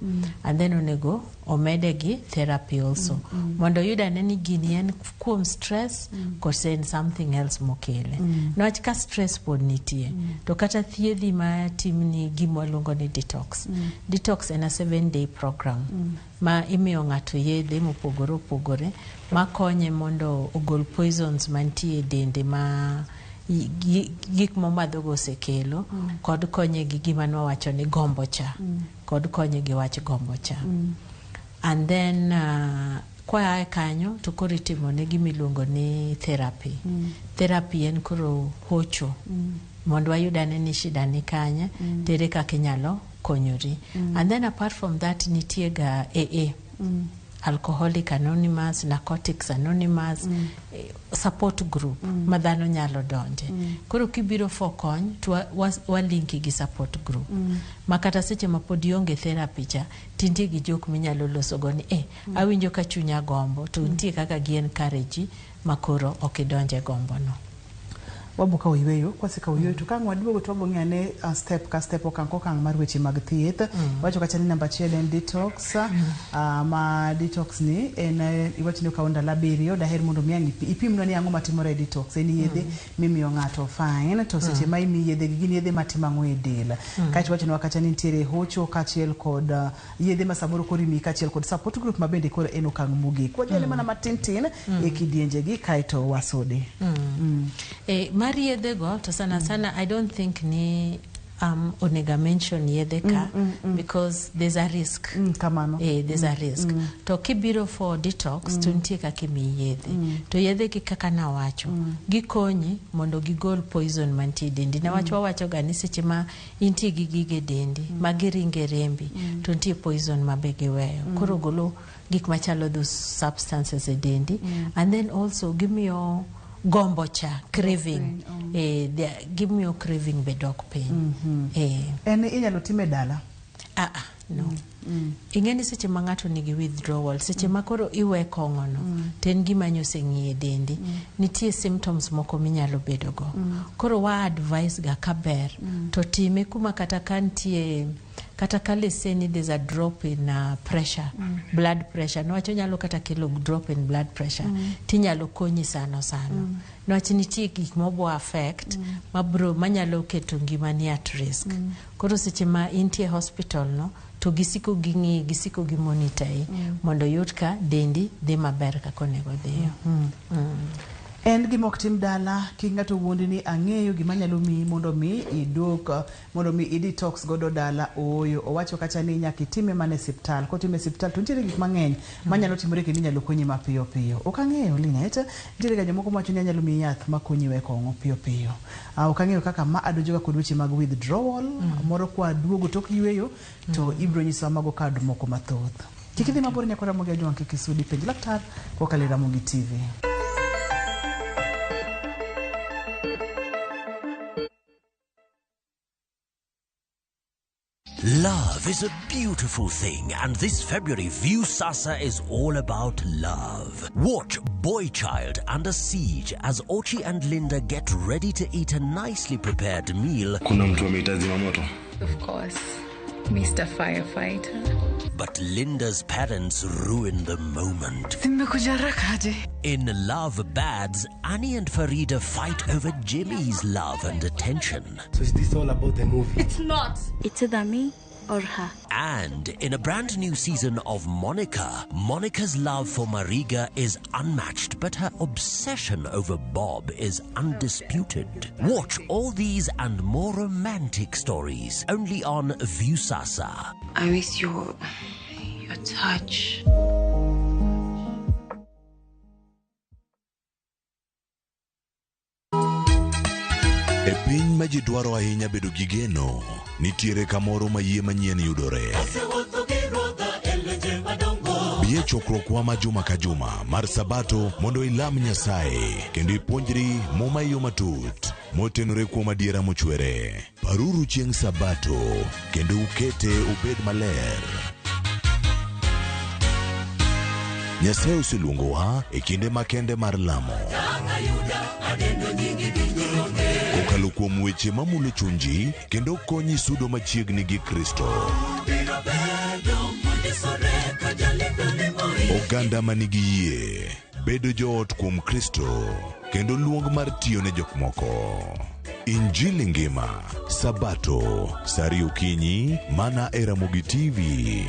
and then onego omede gi therapy also. Mondo oyud ane ni gini en kuom stress kose en something else mokele. Niwach ka stress pod nitie, to kata thiedhi ma timni gima waluongo ni detox. Detox en a 7 day program ma imiyo ng'ato yedhe mopogore opogore makonye mondo ogol poisons mantie e dende ma gik momadhogo osekelo, kod konye gi gima nwawacho ni gombo cha, kod konye gi wach gombo cha. And then koa kanyo to koro itimone gima iluongo ni therapy. Therapy en koro hocho mondo wayud ane ni shida ni kanye, tere kaka inyalo konyori. And then apart from that nitie ga AA, Alcoholic Anonymous, Narcotics Anonymous, support group ma dhano nyalo donje. Koro kibiro for kony to walinki gi support group ma kata seche ma pod ionge therapy cha, tintie gi jok minyalo losogo ni awinjo ka chunya gombo, to nitie kaka gi encourage ma koro ok idonje gombo no. Wabo kawo yweyo, kwasekawo yweyo to ka ang' waduogo to wabo ng'iyo ane step ka step, okang' kokang' mar weche mag thieth. Wacho kacha ni namba achiel en detox, ma detox ni en iwacho ni okawo ndalo 7. Daher mondo mi ang' ipimnwa ni ang'o matimore e detox. En yedhe mimiyo ng'ato, fine, to seche ma imiyi yedhe gi, gin yedhe matimo ang'o e del? Kaeto iwachonwa kacha ni nitiere hocho kaachiel kod yedhe ma samoro koro imiyi kaachiel kod support group ma bende koro en okang' mogik. Wadhi ane mana matin tin e kidienje gi kaeto wasode. Mar yedhe go to sana sana I don't think ni onego mention yedhe ka because there's a risk. Kamano. There's a risk. To kibiro for detox to nitie kaka imiyi yedhe. To yedhe gi kaka nawacho, gikonyi mondo gigol poison mantie e dendi. Niwach wawacho ga ni seche ma intie gi gige dendi ma giringo e rembi, to nitie poison ma be giweyo. Koro golo gik machalo those substances e dendi, and then also gimiyo gombo cha, craving, gimiyo craving be dok piny. En inyalo time dala? Ah, ah, no. Ing'e ni seche ma ng'ato nigi withdrawal, seche ma koro iwe kong'o no, to en gima nyoseng'i e dendi, nitie symptoms moko minyalo bedo go. Koro wa advise ga kaber to time kuma kata ka nitie, kata ka let's say ni there's a drop in pressure, blood pressure, niwach onyalo kata kelo drop in blood pressure, tinyalo konyi sano sano. Niwach nitie gik mobo affect mabro manyalo keto ngimani at risk. Koro seche ma intie hospital no, to gisiko ging'iyi, gisiko gi monitor i mondo oyud ka dendi dhi maber kaka onego odhiyo. En gima ok tim dala, kik ng'ato wuondi ni ang'eyo gima nyalo miyi mondo mi idok, mondo mi i detox godo dala. Ooyo, owacho kacha ni nyaka itime mana e siptal. Kotime e siptal to nitiere gik mang'eny manyalo timore kendo inyalo konyi mapiyo piyo. Ok ang'eyo, Linet, nitiere ga jomoko mawacho ni anyalo miyi yath makonyi we kong'o piyo piyo. Ok ang'eyo kaka ma adonjoga kod weche mag withdrawal. Moro kwa duogo tok yweyo to ibiro nyisowa mago kad moko mathoth. Kik idhi mabor, nyakwa Ramogi Ajwang', kik isudi. Penj laktar kokalo e Ramogi TV. Love is a beautiful thing, and this February, Viusasa is all about love. Watch Boy Child Under Siege as Ochi and Linda get ready to eat a nicely prepared meal. Kuna mtu amehitaji moto. Of course. Mr. Firefighter. But Linda's parents ruin the moment. Nimekuja haraka aje? In Love Bads, Annie and Farida fight over Jimmy's love and attention. So is this all about the movie? It's not. It's either me or her. And in a brand new season of Monica, Monica's love for Mariga is unmatched, but her obsession over Bob is undisputed. Watch all these and more romantic stories only on Viusasa. I miss your touch. E piny ma ji dwaro ahinya bedo gi geno, nitiere kamoro ma yie manyien yudore. Bi e chokruokwa ma juma ka juma mar Sabato mondo ilam Nyasaye kendo ipuonjri Muma e yo matut motenore kuom adiera mochwere. Paruru chieng' Sabato kendo ukete obed maler. Nyasaye oseluongowa e kinde makende mar lamo. Kokalo kuom weche mamulo chunji kendo konyi sudo machiegni gi Kristo. Oganda manigi yie, bedo joot kuom Kristo, kendo luong mar tiyo ne jok moko. Injili ngima, Sabato, saa ariyo okinyi, mana e Ramogi TV.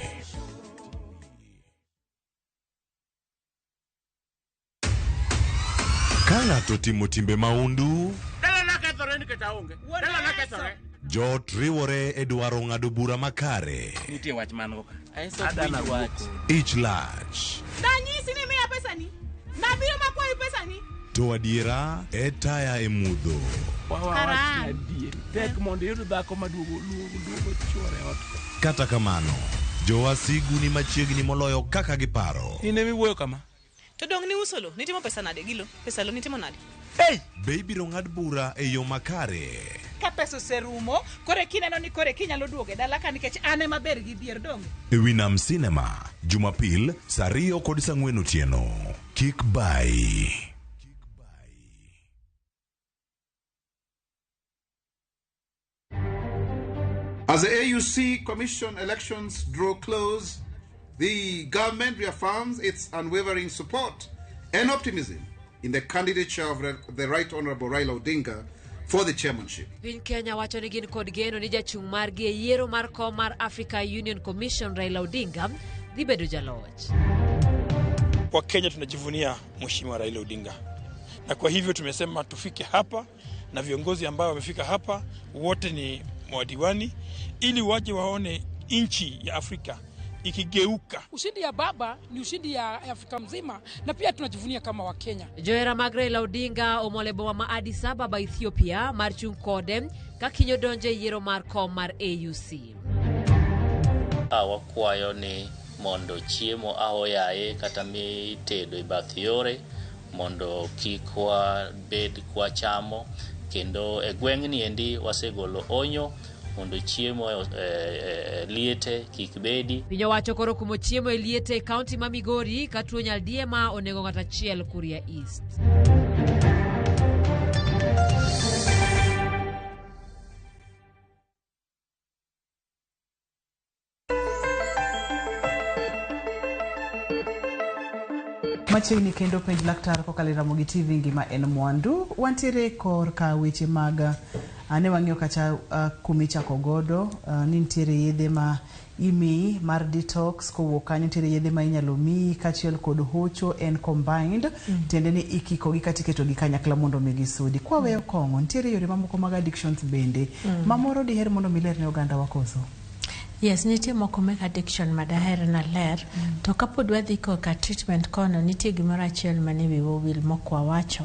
Ka ng'ato timo timbe maundu, joot riwore e dwaro ng'ado bura makare. Nitie wach man go ka. Ich lach. Danyisi ni miya pesani. Nabiro makwayo pesani. To adiera e taya e mudho. Tek mondo iyud dhako maduogo luogo chuore ot. Kata kamano, jowasigu ni machiegni moloyo kaka giparo. In ema iwuoyo kama? To dong' ni uso lo, nitimo pesa nade gi lo? Pesa lo nitimo nade? Hey! Be ibiro ng'ad bura e yo makare? Ka pesa oserumo, kore kineno ni kore kinyalo duogo e dala ka nikech an ema ber gi dhier donge. E wi Nam Cinema, Jumapil, saa 2 kod saa 4 otieno. Kik bai. As the AUC Commission elections draw close, the government reaffirms its unwavering support and optimism in the candidature of the Right Honorable Raila Odinga for the chairmanship. Piny Kenya wacho ni gin kod geno ni jachung' margi e yiero mar kom mar Africa Union Commission Raila Odinga dhi bedo jaloch. Kwa Kenya tunajivunia Mheshimiwa Raila Odinga, na kwa hivyo tumesema tufike hapa na viongozi ambao wamefika hapa wote ni madiwani, ili waje waone nchi ya Afrika ikigeuka. Ushindi ya baba ni ushindi ya Afrika mzima, na pia tunajivunia kama Wakenya. Johera mag Raila Odinga omol e boma ma Addis Ababa, Ethiopia mar chung' kode ka kinyo donjo e yiero mar kom mar AUC. Wakwayo ni mondo chiemo aoyaye kata mitedo e bath yore mondo kik wabed kwachamo, kendo e gweng'ni endi wasegolo onyo mondo chiemo liete kik bedi. Piny owacho koro kumo chiemo e liete e kaunti ma Migori ka tuo nyaldiema onego ng'ato achiel Kuria East. Machiegni kendo penj laktar kokalo e Ramogi TV ngima en mwandu. Wantiere korka weche mag ane wang'iyo kacha kumichako godo ni nitiere yedhe ma imiyi mar detox, kowuok kanyo nitiere yedhe ma inyalo miyi kaachiel kod hocho en combined, tiende ni ikikogi kata iketogi kanyakla mondo mi gisudi. Kwaweyo kong'o, nitiere yore mamoko mag addictions bende mamoro diher mondo mi ler ne oganda wa koso? Yes, nitie moko mek addiction madaher naler. To kapod wadhi korka treatment kono, nitie gimoro achiel mane wiwa owil mok wawacho.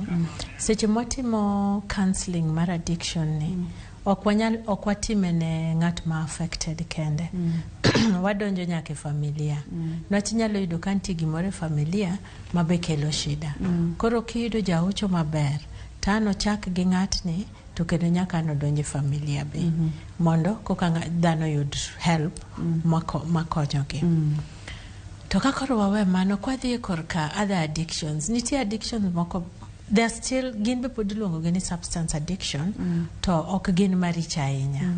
Seche mwatimo counseling mar addiction ni, ok watime ne ng'at ma affected kende. Wadonjo nyaka e familia. Nwach inyalo yudo ka nitie gimoro e familia mabe kelo shida. Koro kiyudo jahocho maber, to an ochak gi ng'atni to kendo nyaka an odonj e familia be. Mondo koka dhano yud help makonyogi. To ka koro wawe mano, kwadhi e korka other addictions, nitie addictions moko, they are still, gin be pod iluongo gi ni substance addiction, to ok gin maricho ahinya.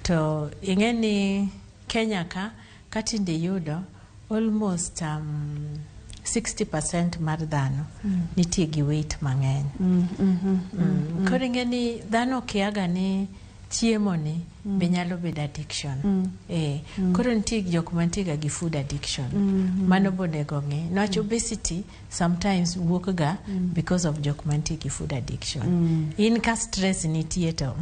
To ing'e ni Kenya ka katinde yudo almost 60% mar dhano nitie gi weight mang'eny. Koro ing'e ni dhano kiaga ni chiemo ni be nyalo bedo addiction. Koro nitie jok mantie ga gi food addiction. Mano bonego ng'e. Niwach obesity sometimes wuok ga because of jok mantie gi food addiction. In ka stress nitie to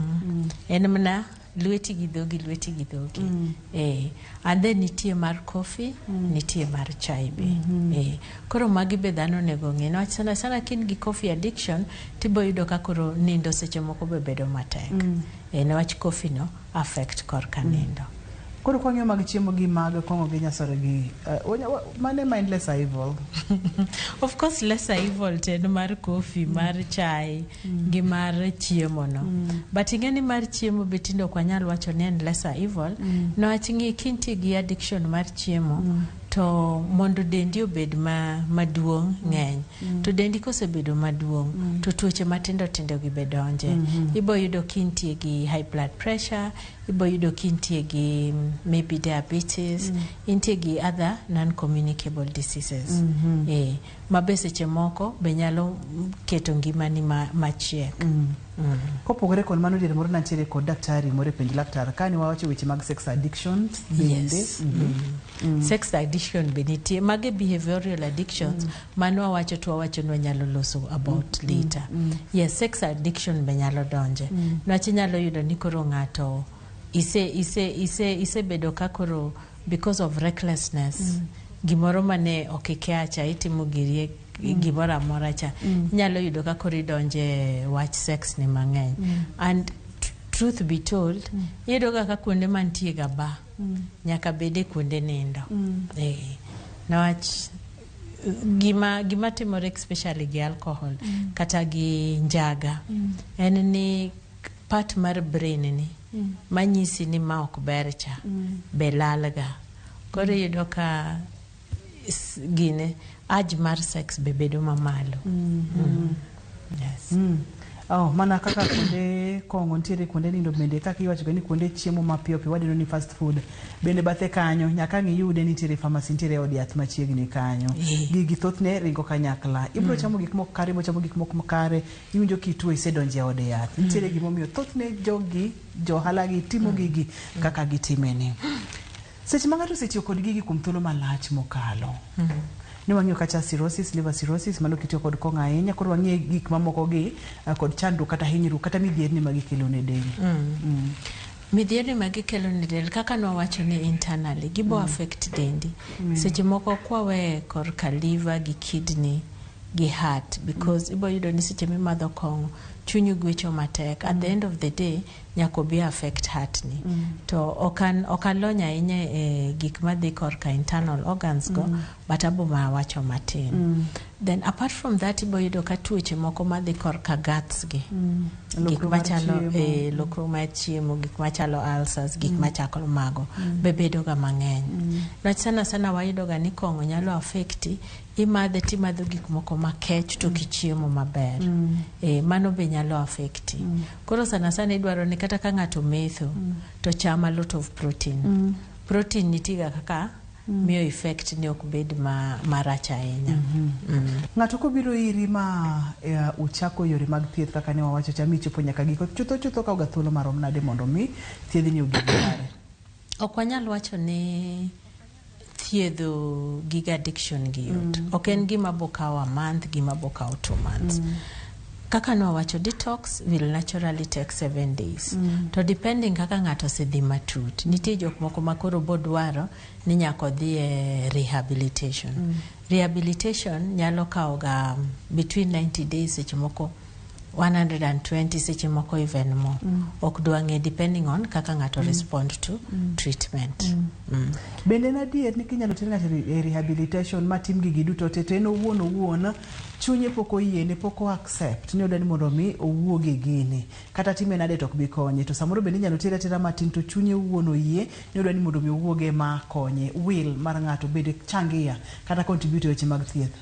en mana lweti gi dhogi, lweti gi dhogi. And then nitie mar coffee, nitie mar chai be. Koro magi be dhano onego ng'e. Niwach sana sana ka in gi coffee addiction, tibo yudo ka koro nindo seche moko be bedo matek. Niwach coffee no affect korka nindo. Koro kwang'iyo mag chiemo gi mag kong'o gi nyasore gi mane ma en lesser evil? Of course lesser evil to en mar coffee, mar chai gi mar chiemo no. But ing'e ni mar chiemo be tinde ok wanyal wacho ni en lesser evil. Niwach ng'i kintie gi addiction mar chiemo to mondo dendi obed maduong' ng'eny. To dendi kosebedo maduong' to tuoche matindo tindo gi be donje. Ibo yudo kintie gi high blood pressure, ibo yudo kintie gi maybe diabetes, intie gi other non-communicable diseases. Ma be seche moko be nyalo keto ngimani machiek. Kopogore kod mano, diere moro nantiere kod daktari moro e penj laktar kane wawacho weche mag sex addictions bende. Yes. Sex addiction be nitie. Mage behavioral addictions mano wawacho to wawacho ni wanyalo loso about later. Yes, sex addiction be nyalo donje. Niwach inyalo yudo ni koro ng'ato isebedo ka koro because of recklessness gimoro mane ok ikia cha itimo girie gimoro amora cha inyalo yudo ka koro idonje wach sex ni mang'eny. And truth be told, iyudo ga ka kuonde mantie ga ba nyaka bede kuonde nindo. Niwach gima timore especially gi alcohol kata gi njaga en ni part mar brain ni manyisi ni ma ok ber cha be lalga. Koro iyudo ka gine urge mar sex be bedo mamalo. Yes. Oh, mana kaka kuonde kong'o nitiere kuonde nindo bende kaka iwacho ga ni kuonde chiemo mapiyo piyo wadendo ni fast food bende bathe kanyo nyaka ang' iyude nitiere pharmacy, nitiere od yath machiegni kanyo. Gigi thothne ringo kanyakla. Ibiro chamo gik moko kare, ibiro chamo gik moko kare, iwinjo kituo isedonjo e od yath. Nitiere gimomiyo thothne jogi johala gi timo gigi kaka gitimeni. Seche ma ng'ato osetiyo kod gigi kuom thuolo malach mokalo, ne wang'iyo kacha cirrhosis, liver cirrhosis, mano kitiyo kod kong'o ahinya. Koro wang'iyo gik mamoko gi kod chandruok kata hinyruok kata midhierni ma gikelo ne del. Midhierni ma gikelo ne del kaka nwawacho ni internally gibo affect dendi. Seche moko kwawe korka liver gi kidney gi heart because ibo yudo ni seche mimadho kong'o chunyi gwecho matek. At the end of the day nyaka obi affect heart ni. To ok alony ahinya e gik madhi korka internal organs go but abo mana wacho matin. Then apart from that ibo yudo ka tuoche moko madhi korka guts gi gik Lokruok mar machalo chiemo. Lokruok mar chiemo, gik machalo ulcers, gik machalo mago be bedo ga mang'eny. Niwach sana sana wayudo ga ni kong'o nyalo affecti, imadhe timadho gik moko makech to ok ichiemo maber. Mano be nyalo affecti. Koro sana sana idwaro ni kata ka ng'ato metho to cham a lot of protein. Protein nitie ga kaka miyo effect ni ok bed marach ahinya. Ng'ato kobiro iri ma uchako yore mag thieth kaka ne wawacho cha michopo nyaka giko chutho chutho kawo ga thuolo marom nade mondo mi thiedhni ogik kare? Ok wanyal wacho ni thiedho gig addiction gi yot. Ok en gima bo kawo a month, gima bo kawo 2 months. Kaka nwawacho, detox will naturally take 7 days. To depending kaka ng'ato osedhi matut, nitie jok moko ma koro bodwaro ni nyaka odhi e rehabilitation. Rehabilitation nyalo kawo ga between 90 days, seche moko 120, seche moko even more. Ok dwa ng'e depending on kaka ng'ato respond to treatment. Bende en adier ni kinyalo ter ng'ato e rehabilitation matim gigi duto te to en owuon owuon chunye pok oyiene, pok o accept ni odwa ni mondo mi owuog e gini kata time nade to ok bi konye, to samoro bende inyalo tere atera matin to chunye owuon oyie ni odwa ni mondo mi owuog ema konye. Will mar ng'ato bende changia kata contribute e weche mag thieth?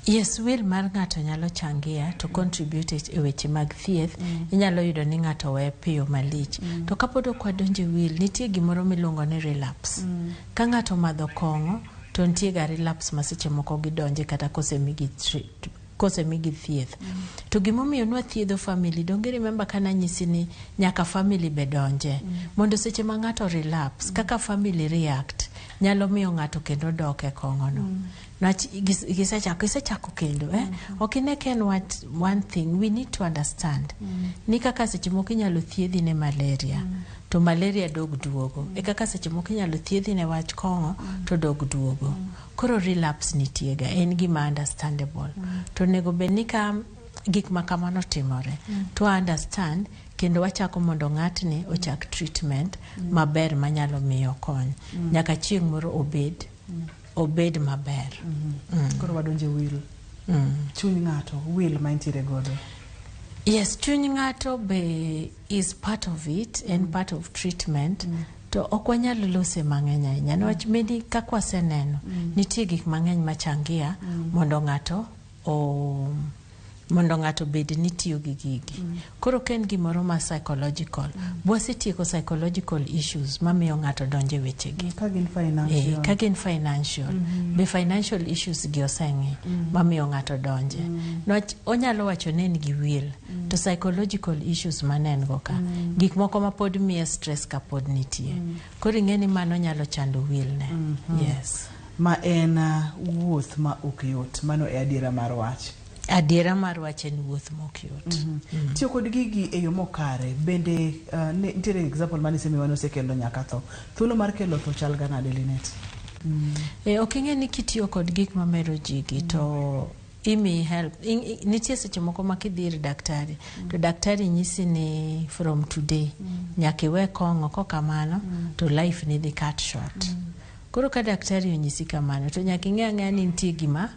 Yes, will mar ng'ato nyalo changia to contribute e weche mag thieth. Inyalo yudo ni ng'ato we piyo malich. To kapod ok wadonjo e will, nitie gimoro miluongo ni relapse. Ka ng'ato omadho kong'o, to nitie ga relapse ma seche moko gidonje kata kosemigi kosemigi thieth. To gimomiyo nwathiedho family, donge remember ka nanyisi ni nyaka family be donje. Mondo seche ma ng'ato relapse, kaka family react, nyalo miyo ng'ato kendo dok e kong'o no. Nwach gisechako isechako kendo eh? Ok ine ka en what, one thing we need to understand ni kaka seche moko inyalo thiedhi ne malaria to malaria dog duogo e kaka seche moko inyalo thiedhi ne wach kong'o to dog duogo. Koro relapse nitie ga, en gima understandable. To onego bed ni ka gik ma kamano timore to understand kendo wachako mondo ng'atni ochak treatment maber manyalo miyo kony nyaka chieng' moro obed maber. Koro wadonje will. Chuny ng'ato, will ma entiere godo. Yes, chuny ng'ato be is part of it, en part of treatment. To ok wanyal lose mang'eny ahinya niwach many kaka waseneno nitie gik mang'eny machangia mondo ng'ato bed ni tiyo gi gigi. Koro ka en gimoro ma psychological, bwasetieko psychological issues mamiyo ng'ato donjo e wechegi. Ka gin financial. Eh, ka gin financial. Be financial issues gi oseng'i mamiyo ng'ato donje. Niwach onyalo wacho ni en gi will, to psychological issues mane en go ka. Gik moko ma pod miye stress ka pod nitie. Koro ing'e ni mano nyalo chando will ne. Yes. Ma en wuoth ma ok yot. Mano e adiera mar wach. Adiera mar wach en wuoth mok yot. Tiyo kod gigi e yo mokare bende nitiere example mane isemiwa ni osekelo nyaka tho. Thuolo mar kelo tho chal ga nade, Linet? E, ok ing'e ni kitiyo kod gik mamero ji gi to imiyi help. Nitie seche moko ma kidhi ir daktari to daktari nyisi ni from today nyaka iwe kong'o kokamano to life ni dhi cut short. Koro ka daktari onyisi kamano to nyaka ing'e ang'eya ni nitie gima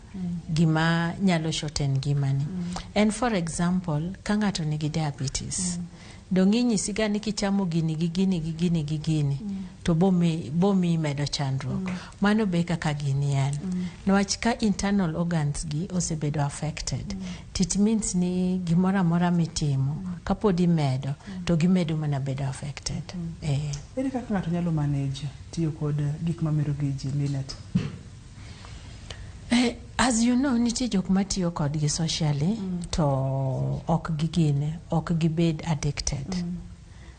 nyalo shorten ngimani. En for example, ka ng'ato nigi diabetes, dong' inyisi ga ni kichamo gini gi gini gi gini gi gini to bomi medo chandruok. Mano be kaka gini en. Niwach ka internal organs gi osebedo affected, it means ni gimoro amora mitimo kapod imedo to gimedo mana bedo affected. Eh. Ere kaka ng'ato nyalo manage tiyo kod gik mamero gi ji, Linet? Eh, as you know, nitie jok matiyo kodgi socially to ok gigine, ok gibed addicted.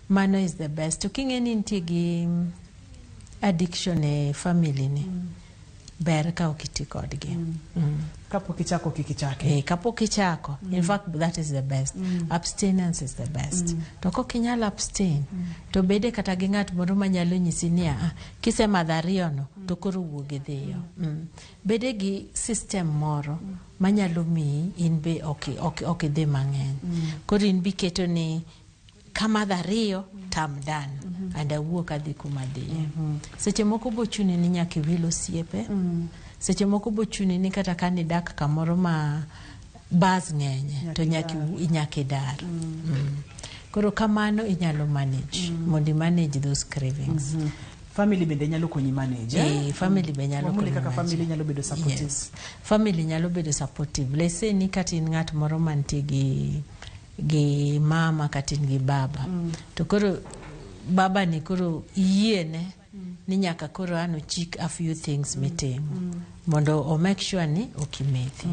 Mano is the best. To king'e ni nitie gi addiction e family ni, ber ka ok iti kodgi. Kapok ichako kik ichake. Eh, kapok ichako. In fact, that is the best. Abstinence is the best. To kok inyal abstain, to bede kata gi ng'at moro manyalo nyisi ni ah, kisemadho ariyo no, to koro wuog idhiyo. Bede gi system moro manyalo miyi in be ok idhi mang'eny. Koro in bi keto ni kamadho ariyo to I'm done and awuok adhi kuma adhiye. Seche moko bochuni ni nyaka iwil osiepe. Seche moko bochuni ni kata ka nidak kamoro ma bars ng'enye to nyaka idar. Koro kamano inyalo manage mondo i manage those cravings. Family bende nyalo konyi manage. Eh, family be nyalo Wamuli konyi kaka manage. family nyalo bedo supportive. Yes. Family nyalo bedo supportive. Let's say ni kata in ng'at moro mantie gi mama kata in gi baba. To koro baba ni koro iyiene ni nyaka koro an ochik a few things mitimo mondo o make sure ni ok imethi.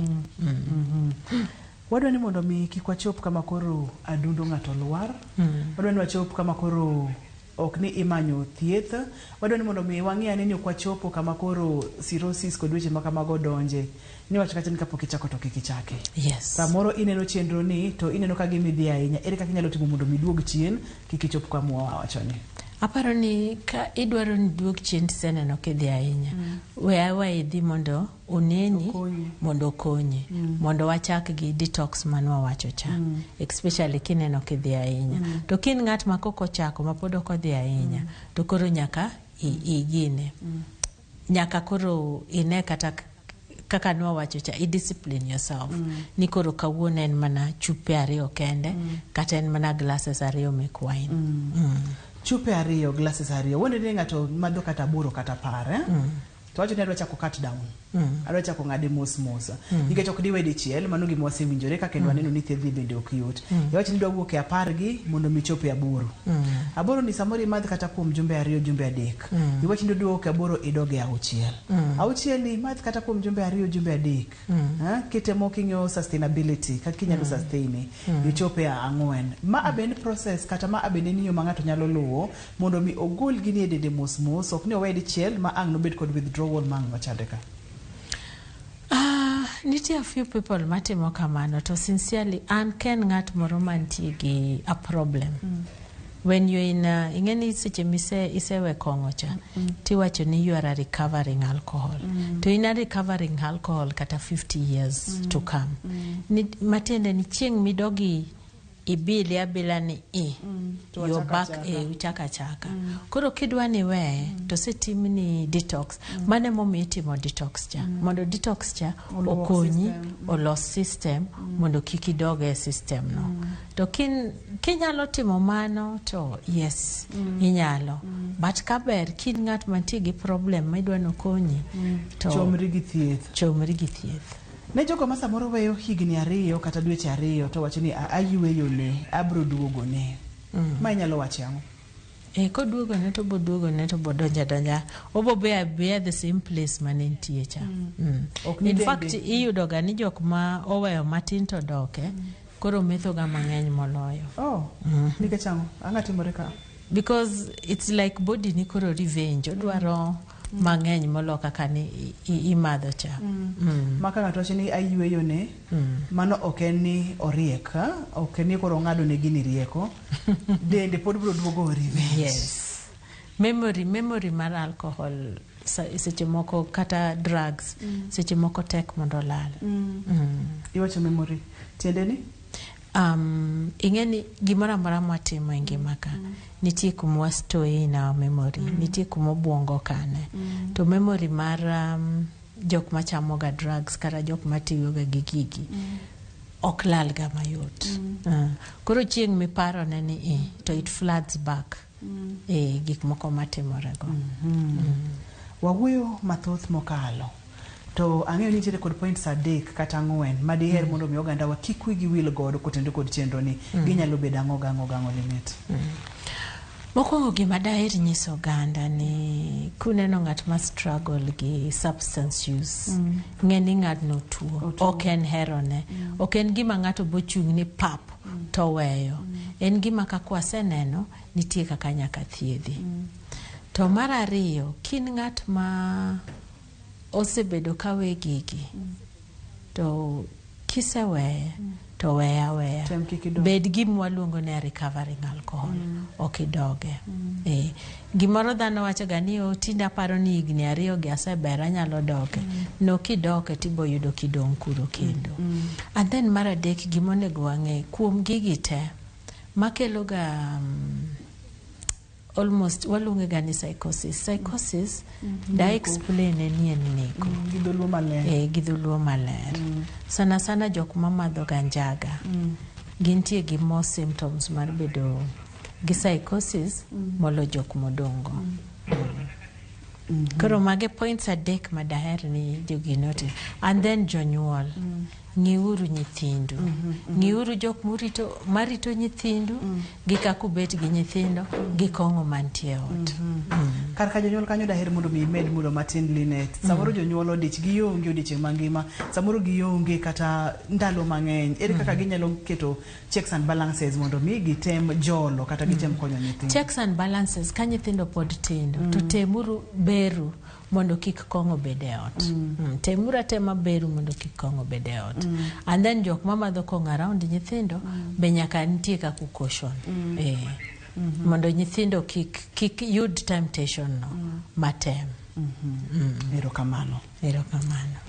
Wadwa ni mondo mi kik wachop kama koro adundo ng'ato lwar. Wadwa ni wachop kama koro ok ni imanyo thieth. Wadwa ni mondo mi wang'i ane ni ok wachopo kama koro cirrhosis kod weche ma kamago donje. Niwacho kacha ni kapok ichako to kik ichake. Yes. Samoro ineno chenro ni to ineno ka gima idhi ahinya. Ere kaka inyalo timo mondo mi iduog chien kik ichop kama wawacho ni? Aparo ni ka idwaro ni iduog chien tiseneno kidhi ahinya. We awa idhi mondo oneni mondo okonyi mondo wachak gi detox manwawacho cha especially kineno kidhi ahinya. To kin ng'at ma kok ochako ma pod ok odhi ahinya to koro nyaka igine nyaka koro ine kata kaka nwawacho cha i discipline yourself ni koro kawuono en mana chupe ariyo kende kata en mana glasses ariyo mek wine. Chupe ariyo, glasses ariyo. Wende ni ng'ato madho kata 8 kata 10, eh? To wacho ni adwa chako cut down. Adwa chako ng'ade mos mos. Nikech ok diwe dichiel, mano gima wasewinjore ka kendo waneno ni thiedhni bende ok yot. Iwacho ni idwa wuok e 10 gi mondo mi ichop e 8. 8 ni samoro imadh kata kuom jumbe 2 jumbe 3. Iwacho ni idwa wuok e 8 idog e 6. 6 ni imadh kata kuom jumbe 2 jumbe 3. Kitemo king'iyo sustainability kaka inyalo sustain ichop e 4. Ma bende process kata ma bende en yo ma ng'ato nyalo luwo mondo mi ogol gini e dende mos mos, ok ni oweye dichiel ma ang' nobed kod withdrawal ma ang' nochande ka. Nitie a few people matimo kamano, to sincerely an ken ng'at moro mantie gi a problem. When you're in ing'e ni seche mise isewe kong'o cha, tiwacho ni you are a recovering alcohol. To in a recovering alcohol kata 50 years to come. Ni, matiende ni chieng' midogi ibile abila ni i To you're wachaka back achaka. E uchaka achaka. Koro kidwa ni weye to osetimni detox. Mano emomiyo itimo detox cha. Mondo detox cha Oluok okonyi system. Olos system mondo kik idog e system no. To kinyalo timo mano to yes, inyalo. But kaber kin ng'at mantie gi problem ma idwa nokonyi to Chomri gi thieth. Chomri gi thieth. Ne jogo ma samoro weyo higni 2 kata dweche 2 to wacho ni ayweyo ne, abro duogo ne. Ma inyalo wacho ang'o? Koduogo ne to boduogo ne to bodonja donja. Obo be abeya the same place mane nitie cha. Ok ni In dende. fact, iyudo ga ni jok ma oweyo matin to doke, koro metho ga mang'eny moloyo. Oh, nikech ang'o? Ang'o timore ka? Because it's like body ni koro revenge, odwaro mang'eny molo kaka ni imadho cha. Ma ka ng'ato wacho ni ayweyo ne, mano ok en ni oriek, ha? Ok en ni koro ong'ado ne gini rieko. Dende pod biro duogo revenge. Yes. Memory mar alcohol seche moko kata drugs, seche moko tek mondo olal. Iwacho memory. Tiende ni? Ing'e ni gimoro amora mwatimo e ngima ka, nitie kuma wastoye in our memory, nitie kuma obwongo kane. To memory mar jok machamo ga drugs kata jok matiyo ga gi gigi ok lal ga mayot. Koro chieng' miparone ni to it floods back gik moko matimore go. Wawuoyo mathoth mokalo. To ang'eyo ni nitiere kod points 3 kata 4 ma diher mondo mi oganda wa kik wigi wil godo kotenore kod chenro ni. Ginyalo bedo ang'o gang'o gang'o limit. Mokwongo gima daher nyiso oganda ni kuneno ng'at ma struggle gi substance use, ng'e ni ng'atno tuo, ok en herone. Ok en gima ng'ato bochung' ni pap to weyo. En gima kaka waseneno nitie kaka nyaka thiedhi. To mar ariyo, kin ng'at ma osebedo ka we gigi, to kiseweye to weya weya. Tem kik idog. Bed gima waluongo ni recovering alcohol, ok idoge. Gimoro dhano wacho ga ni tinde aparo ni higni 2 gi aseber anyalo doke. No kidoke tibo yudo kidong' kuro kendo. And then mar adek gima onego wang'e kuom gigi te makelo ga almost waluonge ga ni psychosis. Psychosis da explain ni en neko. Gi dholuo maler. Gi dholuo maler. Sana sana jok mamadho ga njaga. Gintie gi more symptoms mar bedo gi psychosis molo jok modongo. Koro mage points 3 ma daher ni jogi note. And then jonyuol. Ng'iuru nyithindu. Ng'iuru jok marito nyithindu, gi kaka ubet gi nyithindo, gi kong'o mantie e ot. Kar ka jonyuol kanyo daher mondo mi imed mulo matin Linet. Samoro jonyuol odich gionge odiechieng' mangima, samoro gionge kata ndalo mang'eny. Ere kaka ginyalo keto checks and balances mondo mi gitem jolo kata gitem konyo nyithindo? Checks and balances ka nyithindo pod tindo, to temuru beru mondo kik kong'o bed e ot. Temuru atema beru mondo kik kong'o bed e ot. And then jok mamadho kong'o around nyithindo be nyaka nitie kaka caution. Mondo nyithindo kik yud temptation no matem. Erokamano. Erokamano.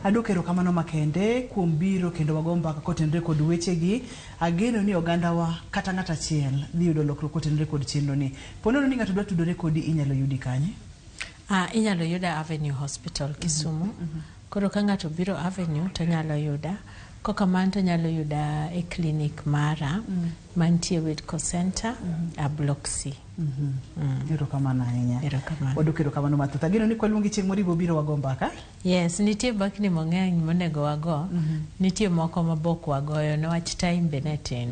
Aduoko erokamano makende kuom biro kendo wago mbaka kotenore kod wechegi. Ageno ni ogandawa kata ng'at achiel dhi yudo lokruok kotenore kod chenro ni. Po nono ni ng'ato dwa tudore kodi inyalo yudi kanye? Inyalo yuda Avenue Hospital Kisumu. Koro ka ng'ato biro Avenue to nyalo yuda. Kokamano to nyalo yuda e clinic mara mantie Witco Center, a Block C. Erokamano ahinya. Erokamano. Wadwoko erokamano mathoth. Ageno ni kwaluongi chieng' moro ibiro wago mbaka. Yes, nitie mbakni mang'eny monego wago. Nitie moko mabok wagoyo niwach time be ne tin.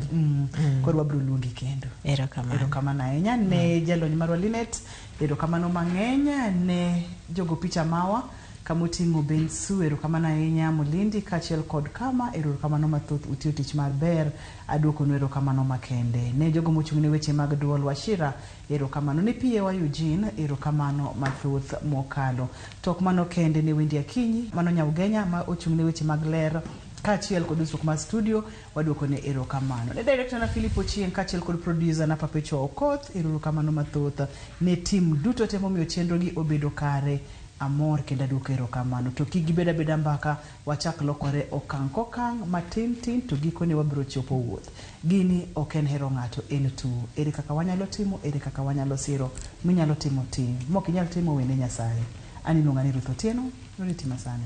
Koro wabiro luongi kendo. Erokamano. Erokamano ahinya ne jalony marwa Linet, erokamano mang'eny ne jogo picha mawa kamoting'o Bensu, erokamano ahinya Mulindi kaachiel kod Kama, erokamano mathoth utiyo tich maber, aduokonu erokamano makende. Ne jogo mochung' ne weche mag duol Wachira, erokamano ne PA wa Eugene, erokamano mathoth mokalo. To ok mano kende ne Wendy Akinyi, mano Nyaugenya ma ochung' ne weche mag ler kaachiel kod dusruok mar studio waduoko ne erokamano. Ne director na Philip Ochieng kaachiel kod producer na Perpetua Okoth, erokamano mathoth ne team duto te momiyo chenro gi obedo kare. Amor kendo aduoko erokamano. To kik gibed abeda mbaka, wachak lokore okang' kokang' matin tin to gikone wabiro chopo wuoth. Gini ok en hero ng'ato, en tuo. Ere kaka wanyalo timo, ere kaka wanyalo siro, minyalo timo tim. Mok inyal timo wene Nyasaye. An iluonga ni Ruth Otieno, oriti masani.